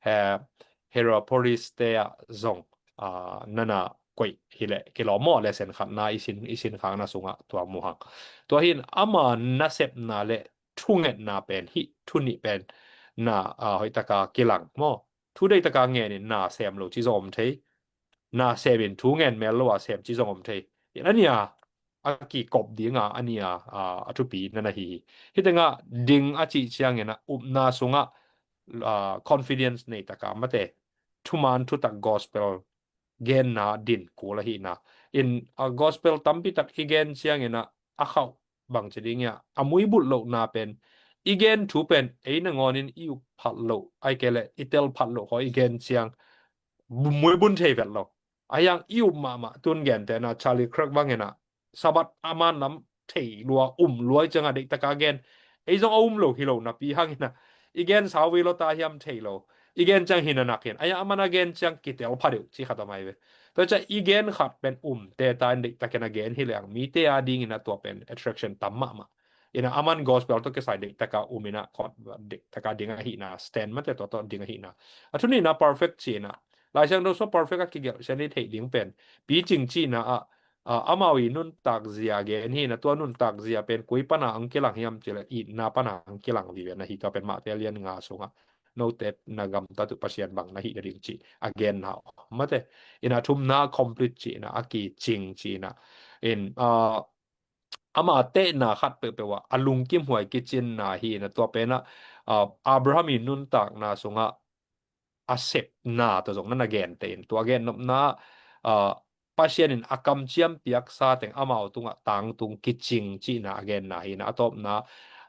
eh, Hierapolis te ah zong, ah, na na koih hi leh kilawm maw, le sen khatna i sin, i sin khakna sungah tua mu hang. Tua hi in ama nasepna le thungetna pen hih thu nih pen na, ah, hoih taka kilang maw? Thu deih taka ngen in na sem lo ci zong om thei. Na sem in thu ngen mel lo a sem ci zong om thei. In a nia a kikop dinga a nia, a, a thupi na na hi hi. Hih tengah ding a cih ciangin ah upna sungah, a, confidence nei taka mate thuman thutak gospel genna din kul ahihna. In, a, gospel tampi tak i gen ciangin ah a khauh bang ci ding ia, a muibulh lohna pen i gen thu pen ei nangawnin i up phat loh, ai kei leh i tel phat loh khaw i gen ciang bu-, muibun thei vet lo. A hiang i up mahmah tun gentehna Charlie Kirk bangin ah Sabbath a man lam thei lua, um lua i cianga deih taka gen ei zong a um lo hi lo napi hangin ah i gen sau vei lo ta hiam thei lo. I gen ciang hi na nak hin. A hiang a man a gen ciang kitel pha deuh ci khat om ai ve. Tua ciang i gen khat pen um te ta in deih takin a gen hi leng mite a dingin ah tua pen attraction tam mahmah. In ah a man gospel tawh kisai deih taka um in ah khawt deih taka ding ahihna, stand mate tua tawh ding ahihna. A thu nihna perfect cihna. Lai Siangtho sung perfect a kigelh sia ni theih ding pen picing cihna ah, ah, amau i nuntak zia gen hi in ah tua nuntak zia pen koi pana ang kilang hiam cih leh itna pana ang kilang vive na hi, tua pen Mate lian nga sungah note na gamtat uh Pasian bang na hih nading cih a genna om mate. In ah thumna complete cihna, a kicing cihna. In, ah, ama tehna khat peuhpeuh ah a lungkim huai kicinna hi in ah tua pen ah, ah, Abraham i nuntakna sungah a sepna tawh zong na na gente in tua gennopna, ah, Pasian in a kamciam piaksa teng amau tungah tangtung kicing cihna a genna hi in ah a tawpna,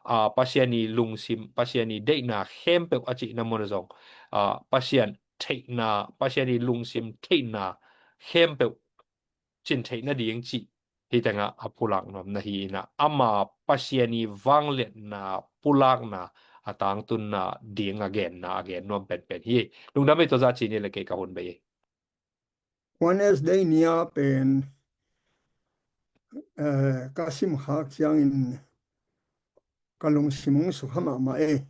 ah, Pasian i lungsim, Pasian i deihna khempeuh a cihna mun ah zong, ah, Pasian theihna, Pasian i lungsim theihna khempeuh cin theih nading cih hih tengah a pulak nuam na hi in ah ama Pasian i vangliatna pulakna a tangtunna ding a genna a gen nuam penpen hi. Lungdam ei, tua zah ci ni le kei ka hun bei ei. Wednesday ni-a pen, eh, ka sim khak ciangin ka lungsim hong sukha mahmah ei.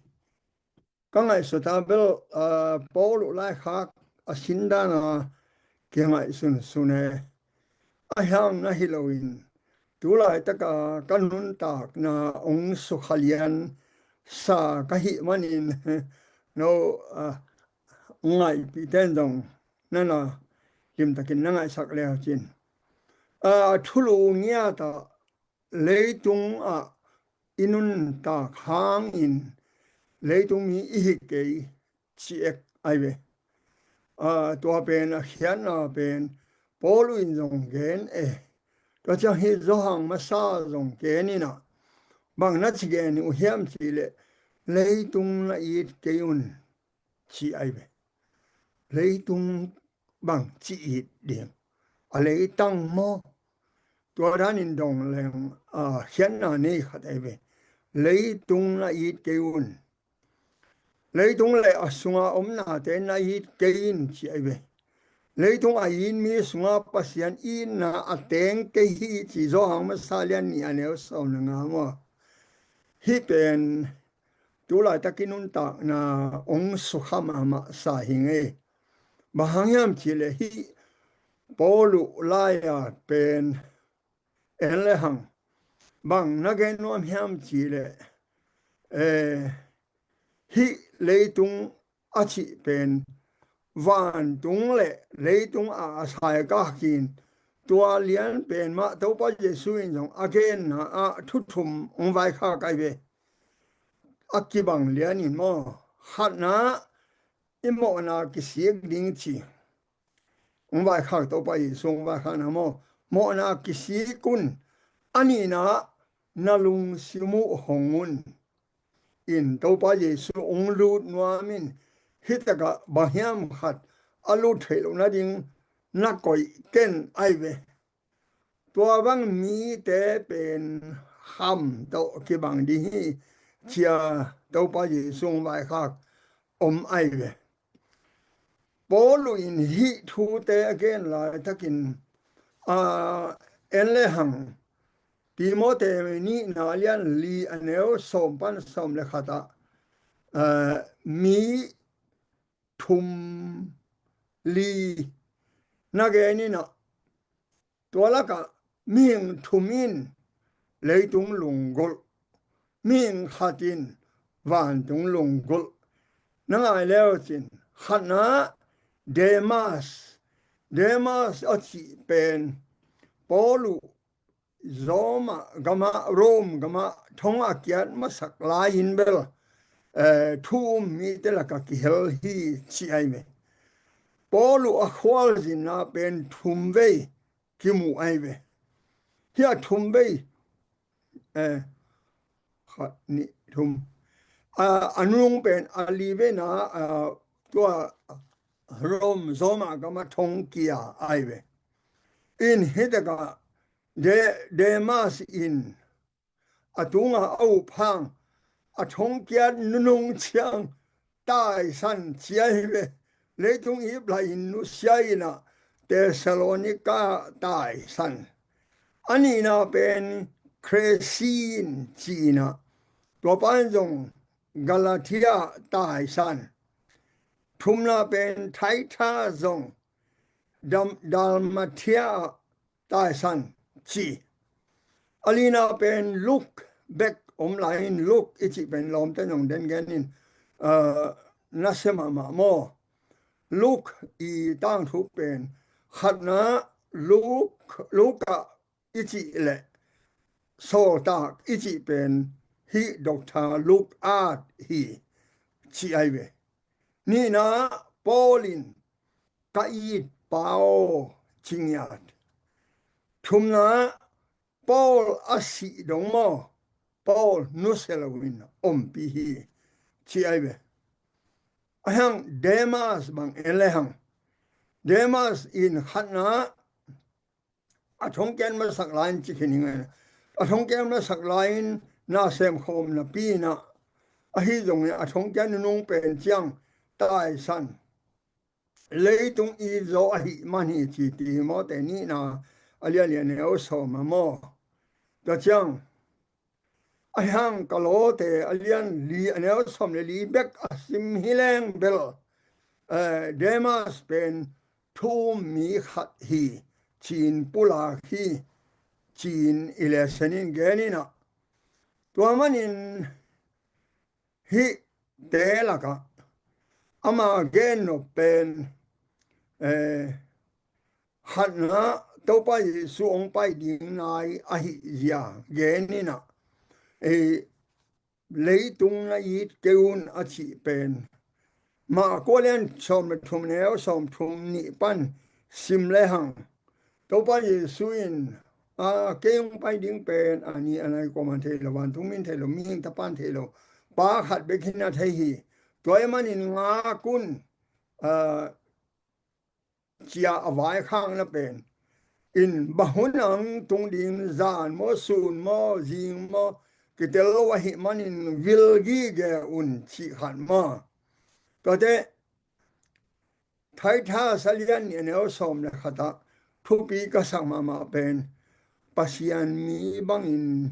Ka ngaihsut a bel, ah, Paul uh laikhak a sin dan a kingaihsunsun e. A hiang na hi loin tu laitaka ka nuntakna hong sukha lian sa ka hih manin no, ah, ngaihpih ten zong na na limtakin na ngaihsak leu cin. Ah, thulu ngiat ah leitung ah i nuntak hangin leitung mi i hi kei ci ek ai ve. Ah, tua pen a khiatna pen Paul in zong gen e. Tua ciang hi Johan masa zong gen in ah bang na ci gen uh hiam cih leh leitung na it kei un ci ai ve. Leitung bang ci it ding? A leitang maw? tua danin dong leng, a, khiatna nei khat ahi ve. Leitung na it kei un. Leitung le a sunga omnate na it kei in ci ahi ve. Leitung a it mi sunga Pasian itna a teng kei hi ci Johan masa lian nih a neu sawm le nga maw. Hih pen tu laitakin nuntakna hong sukha mahmah sa hi ngei. Bang hang hiam cihleh hih Paul uh lai-a pen en le hang bang na gen nuam hiam cihleh, eh, hih leitung a cih pen vantung le leitung a a saikak in tua lian pen mah Topa Jesuh in zong a genna ah thu thum hong vaikhak ahi ve. A kibang lian in maw, khatna i mawhna kisik ding ci hong vaikhak, Topa Jesuh hong vaikhakna maw, mawhna kisik un. A nihna na lungsim uh hong un. In Topa Jesuh hong lut nuam in hih takah bang hiam khat a lut theih loh nading na koih ken ahi ve. Tua bang mite pen kham tawh kibang ding hi ci-a Topa Jesuh hong vaikhak om ahi ve. Paul in hih thute a gen laitakin, a, en le hang Timothy nihna lian li a neu sawm pan sawm le khat ah, a, mi thum li na gen in ah, tua lakah mihing thum in leitung lunggulh, mihing khat in vantung lunggulh. Na ngai leucin khatna Demas, Demas a cih pen Paul uh Roma gamah, Rome gamah thong a kiat masak lai-in bel, eh, thu um mite lakah kihel hi ci ahi ve. Paul uh a khualzinna pen thum vei kimu ahi ve. Hih a thum vei, eh, khat, nih, thum. A, a nung pen a li veina, a, tua Rome, Roma gamah thong kia ahi ve. In hih takah De-, Demas in a tunga a up hang a thongkiat nunung ciang taisan ci ahi ve. Leitung ip lahin nusia in ah Thessalonica taisan. A nihna pen Crescens ci in ah tua pan zong Galatia taisan. Thumna pen Titus zong Dam-, Dalmatia taisan ci. A lina pen Luke bek om lai-in, Luke i cih pen lawmte nong den gen in, ah, nasia mahmah maw. Luke i tangthu pen khatna Luke, Luka i cih le Sawltak i cih pen hih Doctor Luke at hi ci ahi ve. Nihna Paul in ka it pa aw ci ngiat. Thumna Paul a sih dong maw, Paul nusia loin ompih hi ci ahi ve. A hang Demas bang en le hang, Demas in khatna a thongkiat masak lai-in ci khin hi ngai. A thongkiat masak lai-in na sem khawm napi in ah, ahi zongin a thongkiat nunung pen ciang taisan. Leitung it zaw ahih man hi ci Timothy nihna a lian li a neu sawm ah maw. Tua ciang a hang ka lawte a lian li a neu sawm le li bek a sim hi leng bel, eh, Demas pen thu um mi khat hi ci-in pulak hi ci-in i lesson in gen in ah. Tua manin hihte lakah ama gen nop pen, eh, khatna Topa Jesuh hong pai ding nai ahih zia gen in ah, eh, leitung na it kei un a cih pen Marka lian sawm le thum neu sawm thum nih pan sim le hang, Topa Jesuh in, a, kei hong pai ding pen a ni a nai kuaman thei lo, vantung min thei lo, mihing tapa in thei lo, Pa khat bek in a thei hi. Tua ahih manin ngak un, a, ci-a a vaikhakna pen In bang hun ang tung ding, zan maw, sun maw, zing maw, kitel lo ahih manin vil gige un cih khat maw. Tuate Titus a lian nih a neu sawm le khat ah thupi ka sak mahmah pen Pasian mi bangin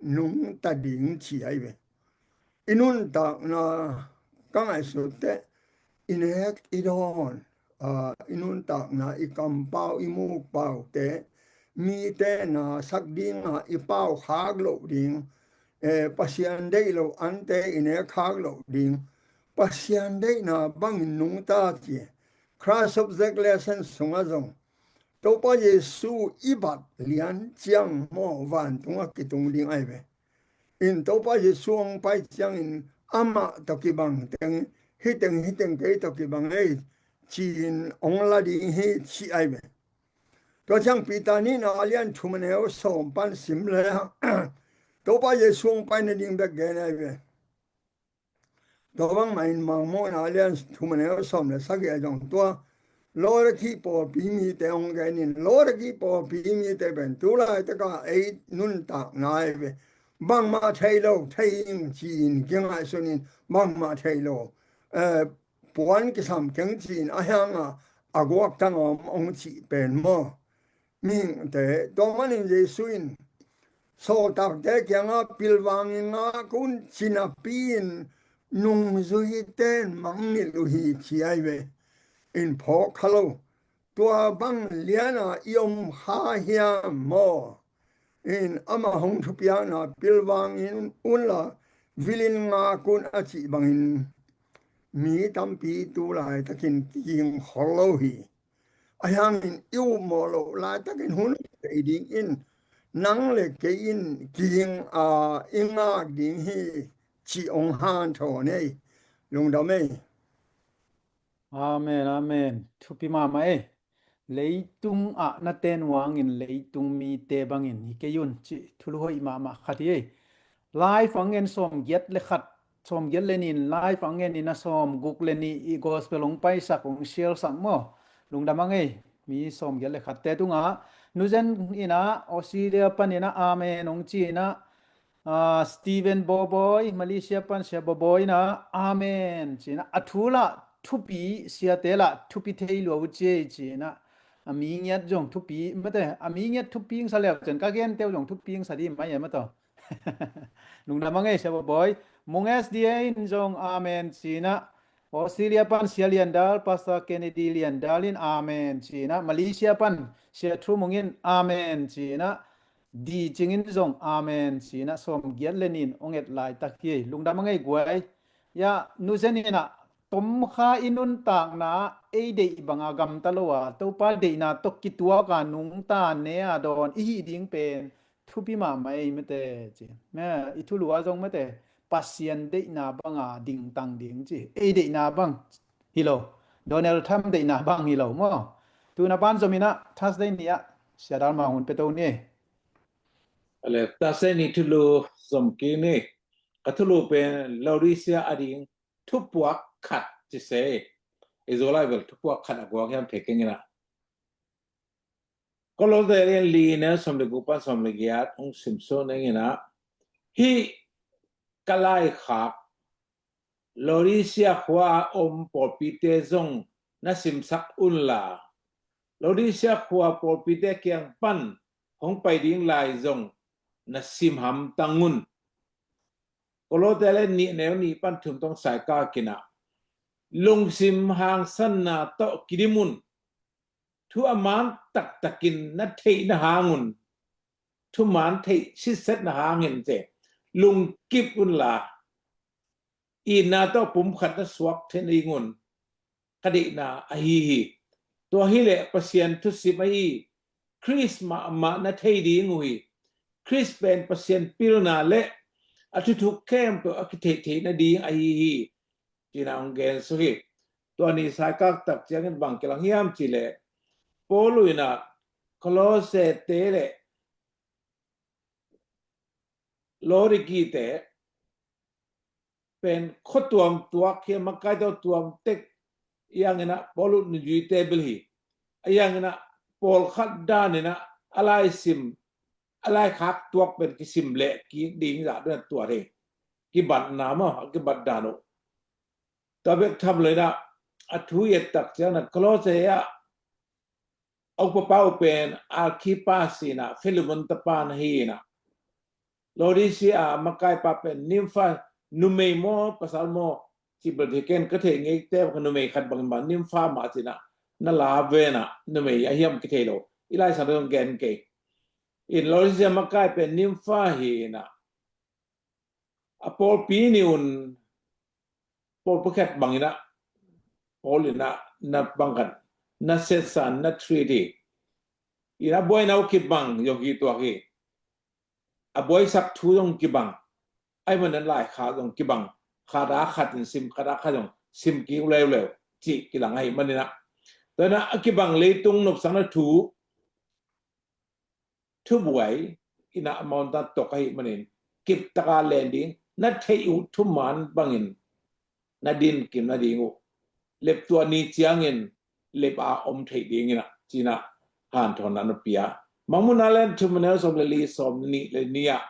nungta ding ci ahi ve. I nuntakna ka ngaihsut teh, i nek i dawn, aa, i nuntakna, i kampau, i mukpaute, mite na sak dinga i pau khak loh ding, eh, Pasian deih lo ante i nek khak loh ding, Pasian deihna bangin nungta ci. Christ Object Lesson sungah zong Topa Jesu i bat lian ciang maw, vantung a kitung ding ahi ve. In Topa Jesu hong pai ciangin amah tawh kibang teng, hih teng, hih teng kei tawh kibang ei, ci-in hong la ding hi ci ahi ve. Tua ciang Peter nihna a lian thum a neu sawm pan sim le Topa Jesu hong pai nading bek gen ahi ve. Tua bangmah in Mangmuhna a lian thum a neu sawm le sagih ah zong tua Laodikea pawlpi mite hong gen in, Laodikea pawlpi mite pen tu laitaka ei nuntakna ahi ve. Bangmah thei lo, thei ing ci-in kingaihsun in, bangmah thei lo, eh, puan kisam keng ci-in a hianga a guaktang a om hong cih pen maw. Mihingte, tua manin Jesu in sawltakte kiangah pilvang i ngak un, ci napi-in nungzuite in mangngilh uh hi ci ahi ve. In phawk kha lo. Tua bang liana i om kha hiam maw? In amah hong thupiakna pilvang in unla vilin ngak un a cih bangin mi tampi tu laitakin kiging khol lo hi. Ahi hangin i upmawh loh laitakin hun kei dingin nang le kei in kiging a i ngak ding hi cih hong hanthawn ei. Lungdam ei. Amen, amen. Thupi mahmah ei. Leitung ah na ten uangin leitung mite bangin hi kei un cih thulu hoih mahmah khat hi ei. Live ang ngen sawm giat le khat, sawm giat le nih in live ang ngen in a sawm guk le nih i gospel hong paisak, hong share sak maw. Lungdam ang ei, mi sawm giat le khatte tungah. Nuzen in a Australia pan in a amen hong ci in a, ah, Steven Bawbawi, Malaysia pan Sia Bawbawi in a amen ci in a, a thu lah thupi, siate lah thupi thei lua uh ci ei ci in a, a mi ngiat zong thupi, mate, a mi ngiat thupi hong sa leu cen ka gente uh zong thupi hong sa di mai e maw taw. Lungdam ang ei Sia Bawbawi. Mung S D A in zong amen ci in a, Australia pan Sia Lian Dal, Pastor Kennedy Lian Dal in amen ci in a, Malaysia pan Sia Thu Mung in amen ci in a, Di Cing in zong amen ci in a, sawm giat le nih in hong et laitak hi. Lungdam ang ei guai. Ya, nuzen in a, tom kha i nuntakna ei deih banga gamta lo a, Topa deihna tawh kituak a nungta ne a dawn i hih ding pen thupi mahmah ei mate ci. Mate, i thulu ah zong mate, Pasian deihna banga dingtang ding ci. Ei deihna bang hi lo. Donald Trump deihna bang hi lo maw. Tuna pan zom in a Thursday ni ah Sia Dal Mang hun pia to ni. Ale, Thursday ni thulu zom kik ni. Ka thulu pen Laodicea ading thupuak khat ci se. I Zolai bel thupuak khat a guak hiam thei keng in a. Kolose lian li neu sawm le guk pan sawm le giat hong simsuak ning in a, hih ka laikhak Laodicea khua a om pawlpite zong na simsak unla, Laodicea khua pawlpite kiang pan hong pai ding lai zong na sim hamtang un. Kolose lian nih neu nih pan thum tawh saikak in a, lungsim hangsanna tawh kidim un. Thu a man taktakin na theihna hang un, thuman theih sitsetna hangin ci, lungkip unla, itna tawh pumkhat na suak thei nading un ka deihna ahi hi. Tua hileh Pasian thusim ahi, Khrist mahmah na thei ding uh hi. Khrist pen Pasian pilna le a thuthuk khempeuh a kitheihtheih nading ahi hi, ci-in a hong gen suk hi. Tua ni saikak tak ciangin bang kilang hiam cih leh, Paul in a Kolosete le Laodikite pen khua tuam tuak hi a, makai tawh tuam tek, a yang in a Paul nungzuite bel hi. A yang in a pawlkhat dan in ah a laisim, a laikhak tuak pen kisim leh kik ding zah dong a tuat hi. Kibatna maw, a kibat dan uh. Tua bek tham lo in ah, a thu i et tak ciangin ah Kolose ah a upapa uh pen Arkipas in ah, Filemon tapa na hi in ah, Laodicea a makaipa pen Nimfa, numei maw pasal maw, cih bel thei kei, ka theih ngeite ka numei khat bangin mah Nimfa mah ci in ah, na la ve in ah, numei a hiam kithei lo. I Lai Siangtho zong gen kei. In Laodicea makai pen Nimfa hi in ah, a pawlpi nih un, pawlpi khat bang in ah, pawl in ah, na bang khat, na setsan, na treat hi. In a buaina uh kibang zong hi tuak hi. A buaisak thu zong kibang. Ahih manin laikhak zong kibang. Khat a khat in sim, khat a khat zong sim kik leuleu cih kilang ahih manin ah, tua in ah a kibang leitung nopsakna thu, thubuai in ah amau na tuak ahih manin, kiptak a len ding, na theih uh thuman bangin na din kim nading uh, leptuah ni ciangin lep a om theih ding in ah, ci in ah hanthawnna na pia. Mangmuhna lian thum, a neu sawm le li, sawm nih le nih ah,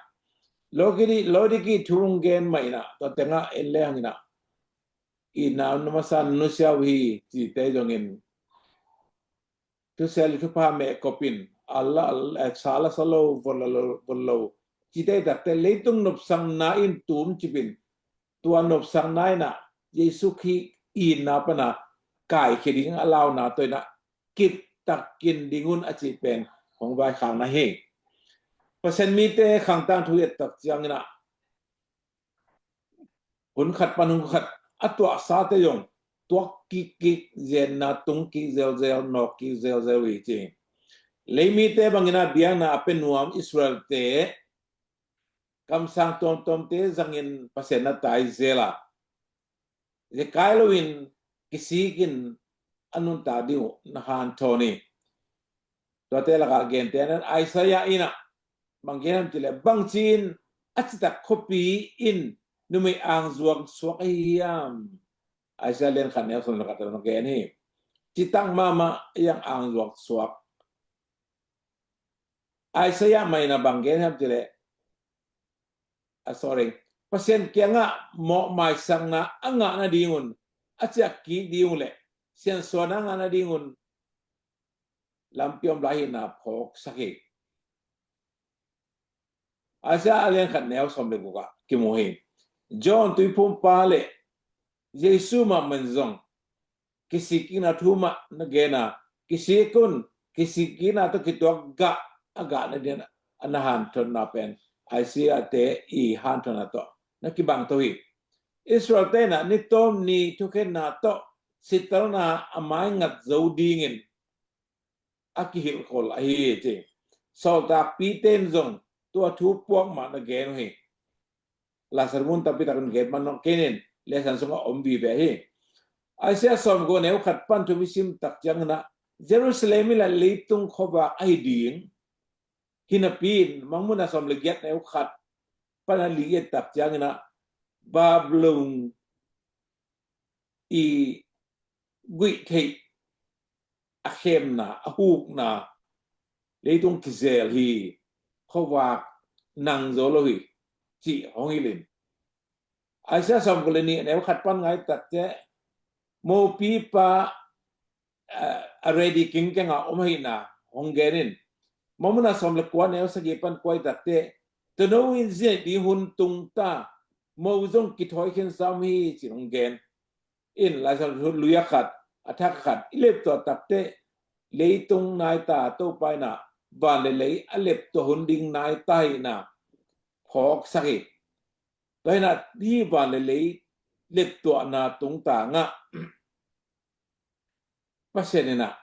Laodiki, Laodiki thu hong gen mah in ah, tua teng ah en le hang in ah, i na, na masa nusia uh hi cite zongin, thusel thupha meh kop in, a la, a la, sa la sa lo, vot la lo, vot lo, cite takte leitung nopsakna in tum cip in, tua nopsakna in ah Jesu Khrih itna pan a kaikhia ding a launa tawh in ah kiptak kin ding un a cih pen hong vaikhakna hi. Pasian mite khang tangthu i et tak ciangin ah, hun khat pan hun khat a tuahsate zong tuak kikkik, zenna tung kik zelzel, nawk kik zelzel uh hi ci. Leimite bangin ah biakna a pia nuam Israelte, kamsang tuamtuamte zangin Pasian na tai zel a, zekai loin kisikin a nuntak ding uh na hanthawn hi. Tuate lakah gentehna in Isaiah in ah bang gen hiam cih leh, bangci in a citak khuapi in numei angzuak suak ahi hiam? Isaiah lian khat, neu sawm le khat ah na gen hi. Citak mahmah, a angzuak suak. Isaiah mah in ah bang gen hiam cih leh, ah, sorry, Pasian kiangah mawhmaisakna a ngah nadingun, a ciah kik ding uh leh siansuahna a ngah nadingun lampi om lai hi in ah phawksak hi. Isaiah a lian khat, neu sawm le guk ah kimu hi. John Tuiphumpa le Jesu mahmah in zong kisikkikna thu mah na gen a, kisik un, kisikkikna tawh kituak gah a gah nading a na hanthawnna pen Isaiah-te i hanthawnna tawh na kibang to hi. Israel-te in ah ni tawm ni thukhenna tawh sihtelna a maingat zo dingin a kihilhkhol ahi hi ci. Sawltakpite in zong tua thu puak mah na gen uh hi. Lai Siangtho mun tampi takin gen man nong kei ning, Lai Siangtho sungah om vive hi. Isaiah sawmguk, neu khat pan thum i sim tak ciangin ah, Jerusalem in ah leitung khuavak ahi ding hi napi in, Mangmuhna sawm le giat, neu khat pan a li i et tak ciangin ah, Babylon i guih theih, a khemna, a hukna, leitung kizel hi, khuavak nang zo lo hi, cih hong hilh in. Isaiah sawmguk le nih, neu khat pan nga i et tak ciang, mopipa, eh, a ready kingkeng a om ahihna hong gen in. Mangmuhna sawm le kua, neu sagih pan kua i et tak ciang, tuuno in zi neih ding hun tung ta, mo zong kithawi khin sa om hi, ci-in hong gen. In Lai Siangtho lui a khat, a thak khat i leptuah tak ciang, leitung nai ta, Topa in ah van le lei a leptuah hun ding nai ta ahihna phawksak hi. Tua hi in ah, hih van le lei leptuahna tungtang ah Pasian in ah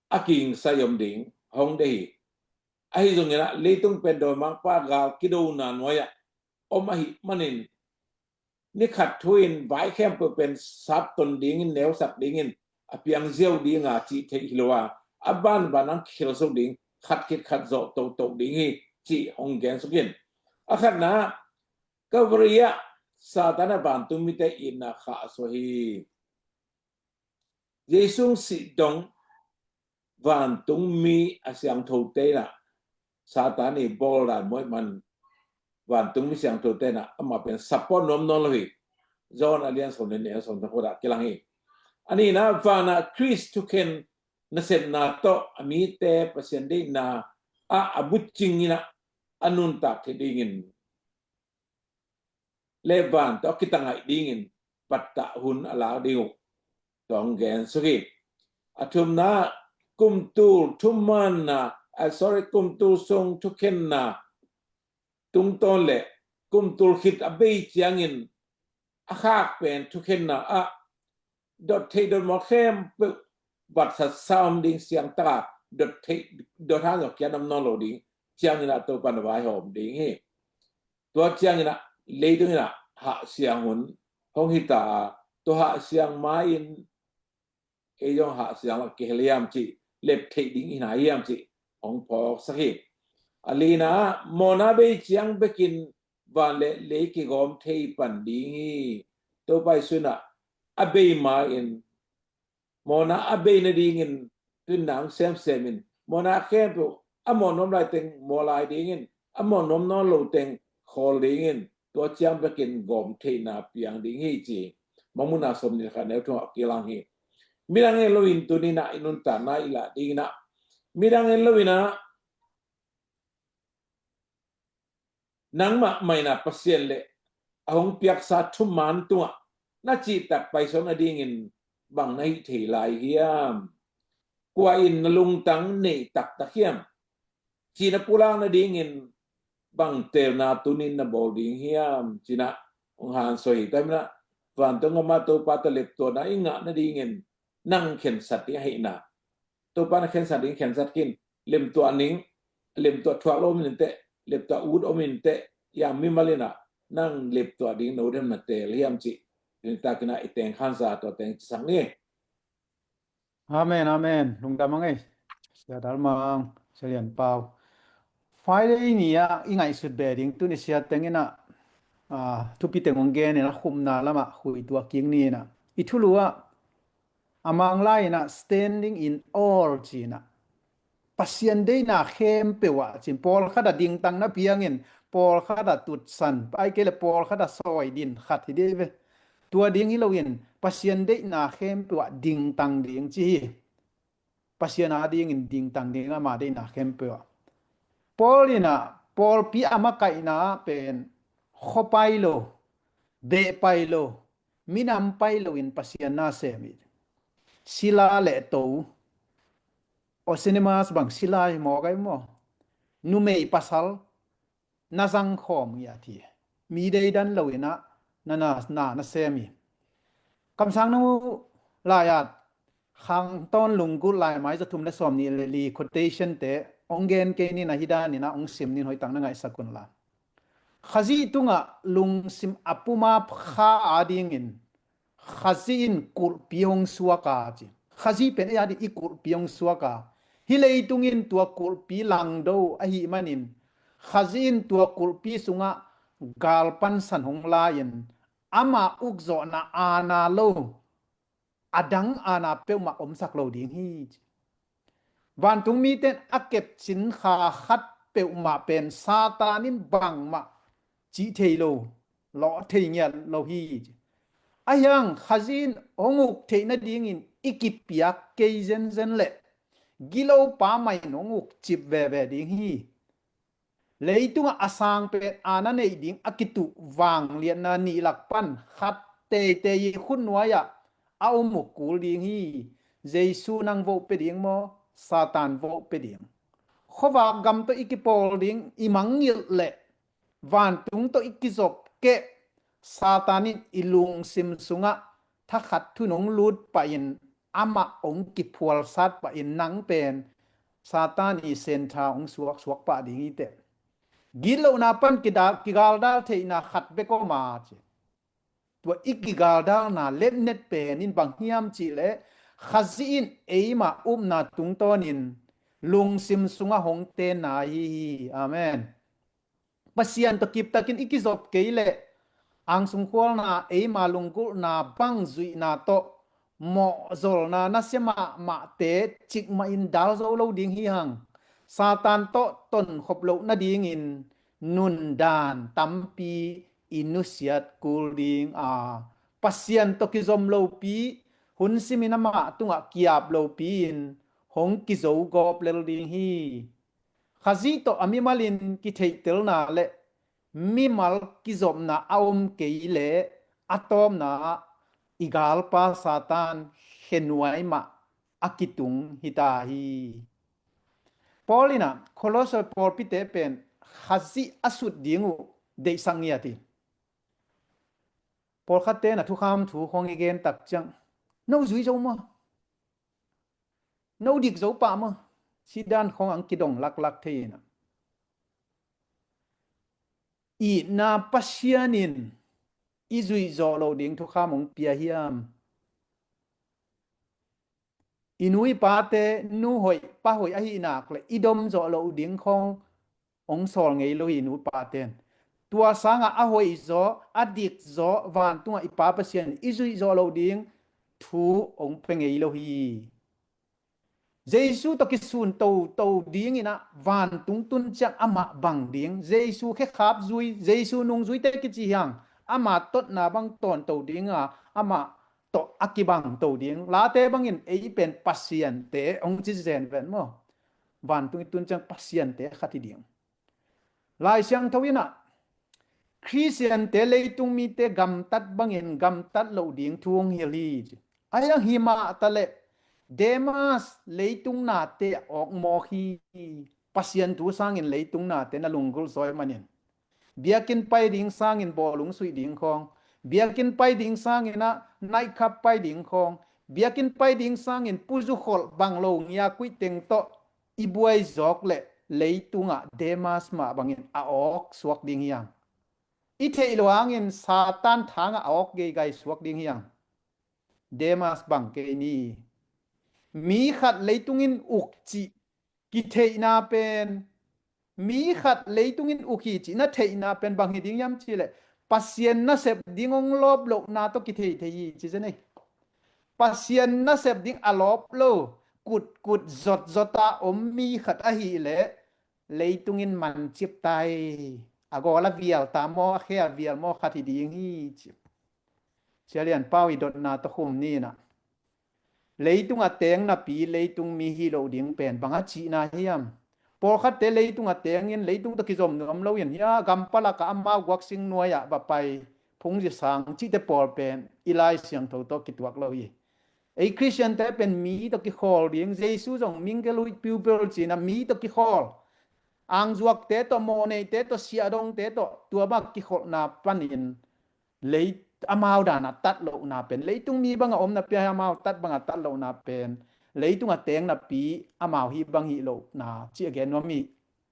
a kigingsa i om ding hong deih hi. Ahi zongin ah leitung pen dawimangpa gal kidona nuai-ah om ahih manin, ni khat thu-in vai khempeuh pen sapton dingin, neusak dingin, a piang ziau ding a cih theih hi lo a, a banban hong kikhelsuk ding, khat khit khat zawh tohtoh ding hi, cih hong gensuk in. A khatna, Calvary ah Satan a vantung mite itna khahsuah hi. Jesu hong sih dong, vantungmi a siangthote in ah Satan i bawl dan muai man vantungmi siangthote in ah amah pen support nuam nawn lo hi. John a lian sawm le nih a sawm le kua ah kilang hi. A nihna, vanah Khrist thukhen nasepna tawh a mite Pasian deihna ah a bucing in ah a nuntak theih dingin le van tawh a kitangaih dingin pattah hun a lak ding uh tawh hong gen suk hi. A thumna, kumtul thumanna, ah, sorry, kumtul sung thukhenna tungtawn le kumtul khit a bei ciangin a khak pen thukhenna ah dot theih dot mawl khempeuh vatsat sa om ding, siangtaka dot theih dot hang zawh kian om nawn lo ding ciangin ah Topa na vaihawm ding hi. Tua ciangin ah leitungin ah hahsiang hun hong hita a, tua hahsiang ma-in ei zong hahsiang lak kihel hiam cih, lep theih ding hi na hiam cih hong phawksak hi. A lina, mawhna bei ciang bekin van le lei kigawm thei pan ding hi. Topa Jesu in ah a bei ma-in mawhna a bei nadingin tun nang semsem in, mawhna khempeuh a mawh nuam lai teng mawh lai dingin, a mawh nuam nawn lo teng khawl dingin, tua ciang bekin gawm theihna piang ding hi ci. Mangmuhna sawm nih le khat neu thum ah kilang hi. Midang en loin tuni-in ah i nuntakna i lah dingin ah, midang en loin ah nangmah mah in ah Pasian le a hong piaksa thuman tungah na cihtak paisuak nadingin bang na hih thei lai hiam? Kua in na lungtang neih taktak hiam? Cih na pulak nadingin bang teelna tuni-in na bawl ding hiam? Ci-in ah hong hansawi hi. Tua hi-in ah vantung gam ah Topa tawh leptuahna i ngah nadingin nang khensat ding ahihna, Topa na khensat ding khensat khin. Lemtuah ning, lemtuah thuak lo om in teh, lemtuah ut om in teh, yang mimal in ah nang lemtuah ding no dem na teel hiam cih tuni takin ah i teng khansa tua teng cisak ni. Amen, amen. Lungdam a ngei. Sia Dal Mang, Sia Lian Pau. Friday ni-ah i ngaihsut be ding tuni sia teng in ah, ah, thupi teng hong gen in ah khupna lamah khui tua kik ni in ah. I thulu ah a Mang lai in ah standing in awe ci-in ah Pasian deihna khempeuh ah ci-in, pawlkhat ah dingtang na piangin pawlkhat ah tutsan, ahih kei leh pawlkhat ah sawi din khat hi ding hi ve. Tua ding hi loin Pasian deihna khempeuh ah dingtang ding ci hi. Pasian adingin dingtang ding, ama deihna khempeuh ah. Paul in ah pawlpi a makaihna ah pen khuapai lo, behpai lo, minam pai loin Pasian na sem hi. Sila le to, Onesimus bang sila hi maw, kai maw? Numei pasal na zangkhawm ngiat hi. Mi deidan lo in ah na, na, na, na sem hi. Kamsang na mu lai-at Khang Tawn Lunggulh Laimai za thum le sawm nih le li quotation te hong gen kei ni in ah, hi dan in ah hong sim ni in, hoih tak na ngaihsak un la. Khazih tungah lungsim a pum a kha adingin Khazih in kulhpi hong suak a ci. Khazih pen ei ading i kulhpi hong suak a, hih leitung in tua kulhpi langdo ahih manin Khazih in tua kulhpi sungah gal pansan hong la-in ama ukzawhna aana lo a dang aana peuhmah omsak lo ding hi ci. Vantung mite in a kepcin kha khat peuhmah pen Satan in bangmah cih thei lo, lawh thei ngiat lo hi ci. Ahi hang Khazih in hong uk theih nadingin i kipiak kei zenzen leh gilopa mah in hong uk cip veve ding hi. Leitungah a sang pen aana neih ding a kituh vangliatna nih lak pan khat teitei i khutnuai-ah a om uh kul ding hi. Jesu nang vo pia ding maw, Satan vo pia ding? Khuavak gam tawh i kipawl ding i mangngilh leh vantung tawh i kizop keh, Satan in i lungsim sungah thakhat thu-in hong lut pahin amah hong kiphualsat pahin nang pen Satan i sentha hong suaksuak pah ding hi teh. Gitlohna pan kidal, kigaldal theihna khat bek om a ci. Tua i kigaldalna letnet pen in bang hiam cih leh Khazih in eima upna tungtawnin lungsim sungah hong tenna ahi hi. Amen. Pasian tawh kiptakin i kizop kei leh angsung khualna, eima lunggulhna bang zuihna tawh mawhzolna nasia mahmahte cikmah in dal zo lo ding hi hang. Satan tawh tonkhop loh nadingin nundan tampi i nusiat kul ding a, Pasian tawh kizom lopi, hun simin amah tungah kiap lopi-in hong kizogawp lel ding hi. Khazih tawh a mimalin kitheihtelna le mimal kizopna a om kei leh a tawpna ah i galpa Satan khenuai mah a kitung hi ta hi. Paul in ah Kolose pawlpite pen Khazih a sut ding uh deihsak ngiat hi. Pawlkhatte in ah thukham thu khawng i gen tak ciang, no zui zo maw? No dik zo pah maw? Cih dan khawng ang kidong laklak thei in ah, itna Pasian in i zuih zawh loh ding thukham hong pia hiam? I nu i pate nu hoih pa hoih ahih nak le i dom zawh loh ding khawng hong sawl ngei lo hi, i nu i pate in. Tua sangah a hoih zaw, a dik zaw, vantungah i Pa Pasian in i zuih zawh loh ding thu hong pia ngei lo hi. Jesu tawh kisun toto dingin ah vantung tun ciang amah bang ding, Jesu khekhap zui, Jesu nungzuite kici hi hang, amah totna bang tawnto ding a, amah tawh a kibangto ding. Late bangin ei pen pasiante hong ci zenven maw? Vantung i tun ciang pasiante khat hi ding. Lai Siangtho in ah Khristiante leitung mite gamtat bangin gamtat loh ding thu hong hilh hi. Ahi hang hi mah ta leh Demas leitung nate a awk mawk hi. Pasian thu sangin leitung nate na lunggulh zaw ahih manin, biakinn pai ding sangin bawlung suih ding khawng, biakinn pai ding sangin ah nightclub pai ding khawng, biakinn pai ding sangin puzukholh bang lo ngiakuih teng tawh i buai zawk leh leitungah Demas mah bangin a awk suak ding hi hang. I theih lo hangin Satan thangah a awk geigai suak ding hi hang. Demas bang kei ni. Mi khat leitung in uk cih kitheihna pen, mi khat leitung in uk hi cih na theihna pen bang hi ding hiam cih leh Pasian nasep ding hong lawp lohna tawh kithei thei hi ci zen ei. Pasian nasep ding a lawp lo, kutkut zotzot a om mi khat ahih leh leitung in mancip ta hi. A gawl a vial ta maw, a khe a vial maw khat hi ding hi ci. Sia Lian Pau i dotna tawh khum ni in ah, leitung a teng napi leitung mi hi loh ding pen bang a cihna hiam? Pawlkhatte leitung a tengin leitung tawh kizom nuam lo in, hia, gam palak ah amau guaksing nuai ah va pai, phungzi sang cihte pawl pen i Lai Siangtho tawh kituak lo hi. Ei Khristiante pen mi tawh kikhawl ding, Jesu zong mingle with people ci-in ah mi tawh kikhawl. Angzuakte tawh, mawhneite tawh, siahdongte tawh, tua bang kikholhna panin lei, amau dan a tat lohna pen, leitung mi bang a om napi a amau tat bang a tat lohna pen, leitung a teng napi amau hih bang hih lohna ci a gen nuam hi.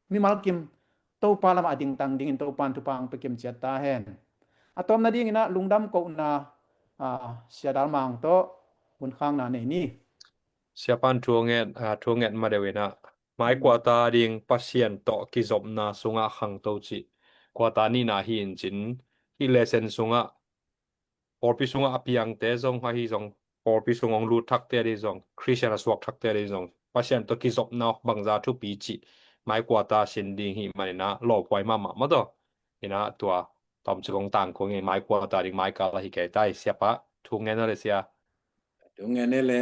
Mimal kim Topa lamah a dingtang dingin Topa in thupha hong pia kim ciat ta hen. A tawpna dingin ah lungdam kohna, ah, Sia Dal Mang tawh hun khakna nei ni. Siapa in thu nget, ah, thu nget ma deuh in ah, mai kuata ding Pasian tawh kizopna sungah khangto cih kuata nihna hi in cin, hih lesson sungah pawlpi sungah a piangte zong, ahi zong pawlpi sung hong lut thakte a ding zong, Khristian a suak thakte a ding zong, Pasian tawh kizopna bangza thupi cih mai kuata sin ding hih manin ah lawphuai mahmah maw taw. In ah tua tawmcik hong tangko ing ei, mai kuata ding mai kal ahi kei ta hi. Siapa thu ngen aw le sia. Thu ngen e le.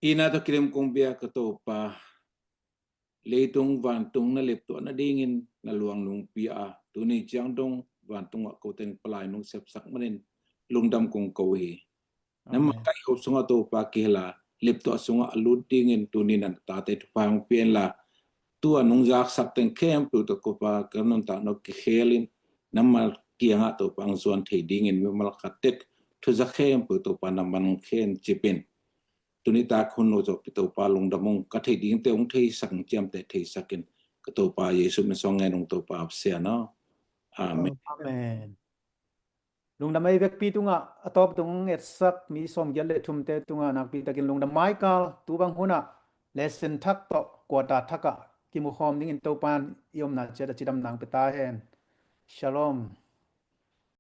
Itna tawh kidim kong bia ka Topa, leitung vantung na leptuah nadingin na luang nungpi a, tuni ciang dong vantungah kote in palai nong sepsak manin lungdam kong ko hi. Nangmah Amen. Kaihop sungah Topa kihel a, leptuah sungah a lut dingin tuni na tate thupha hong pia inla, tua nong zaksak teng khempeuh tawh Topa ka nuntak nop kikhel in, nangmah kiangah Topa hong zuan thei dingin mimal khat tek thuza khempeuh Topa nangman hong khen cip in. Tuni tak hun no zawh pi Topa lungdam ung, ka theih dingte hong theisak, hong ciamteh theisak in, ka Topa Jesu min suang ngen ung Topa, Pasian aw. Amen. Amen. Lungdam ei vekpi tungah, a tawp tung etsak mi sawmgiat le thumte tungah nakpi takin lungdam. Michael, tu bang hunah lesson thak tawh kuata thakah kimukhawm dingin Topa in i omna ciat a cidam nang pia ta hen. Shalom.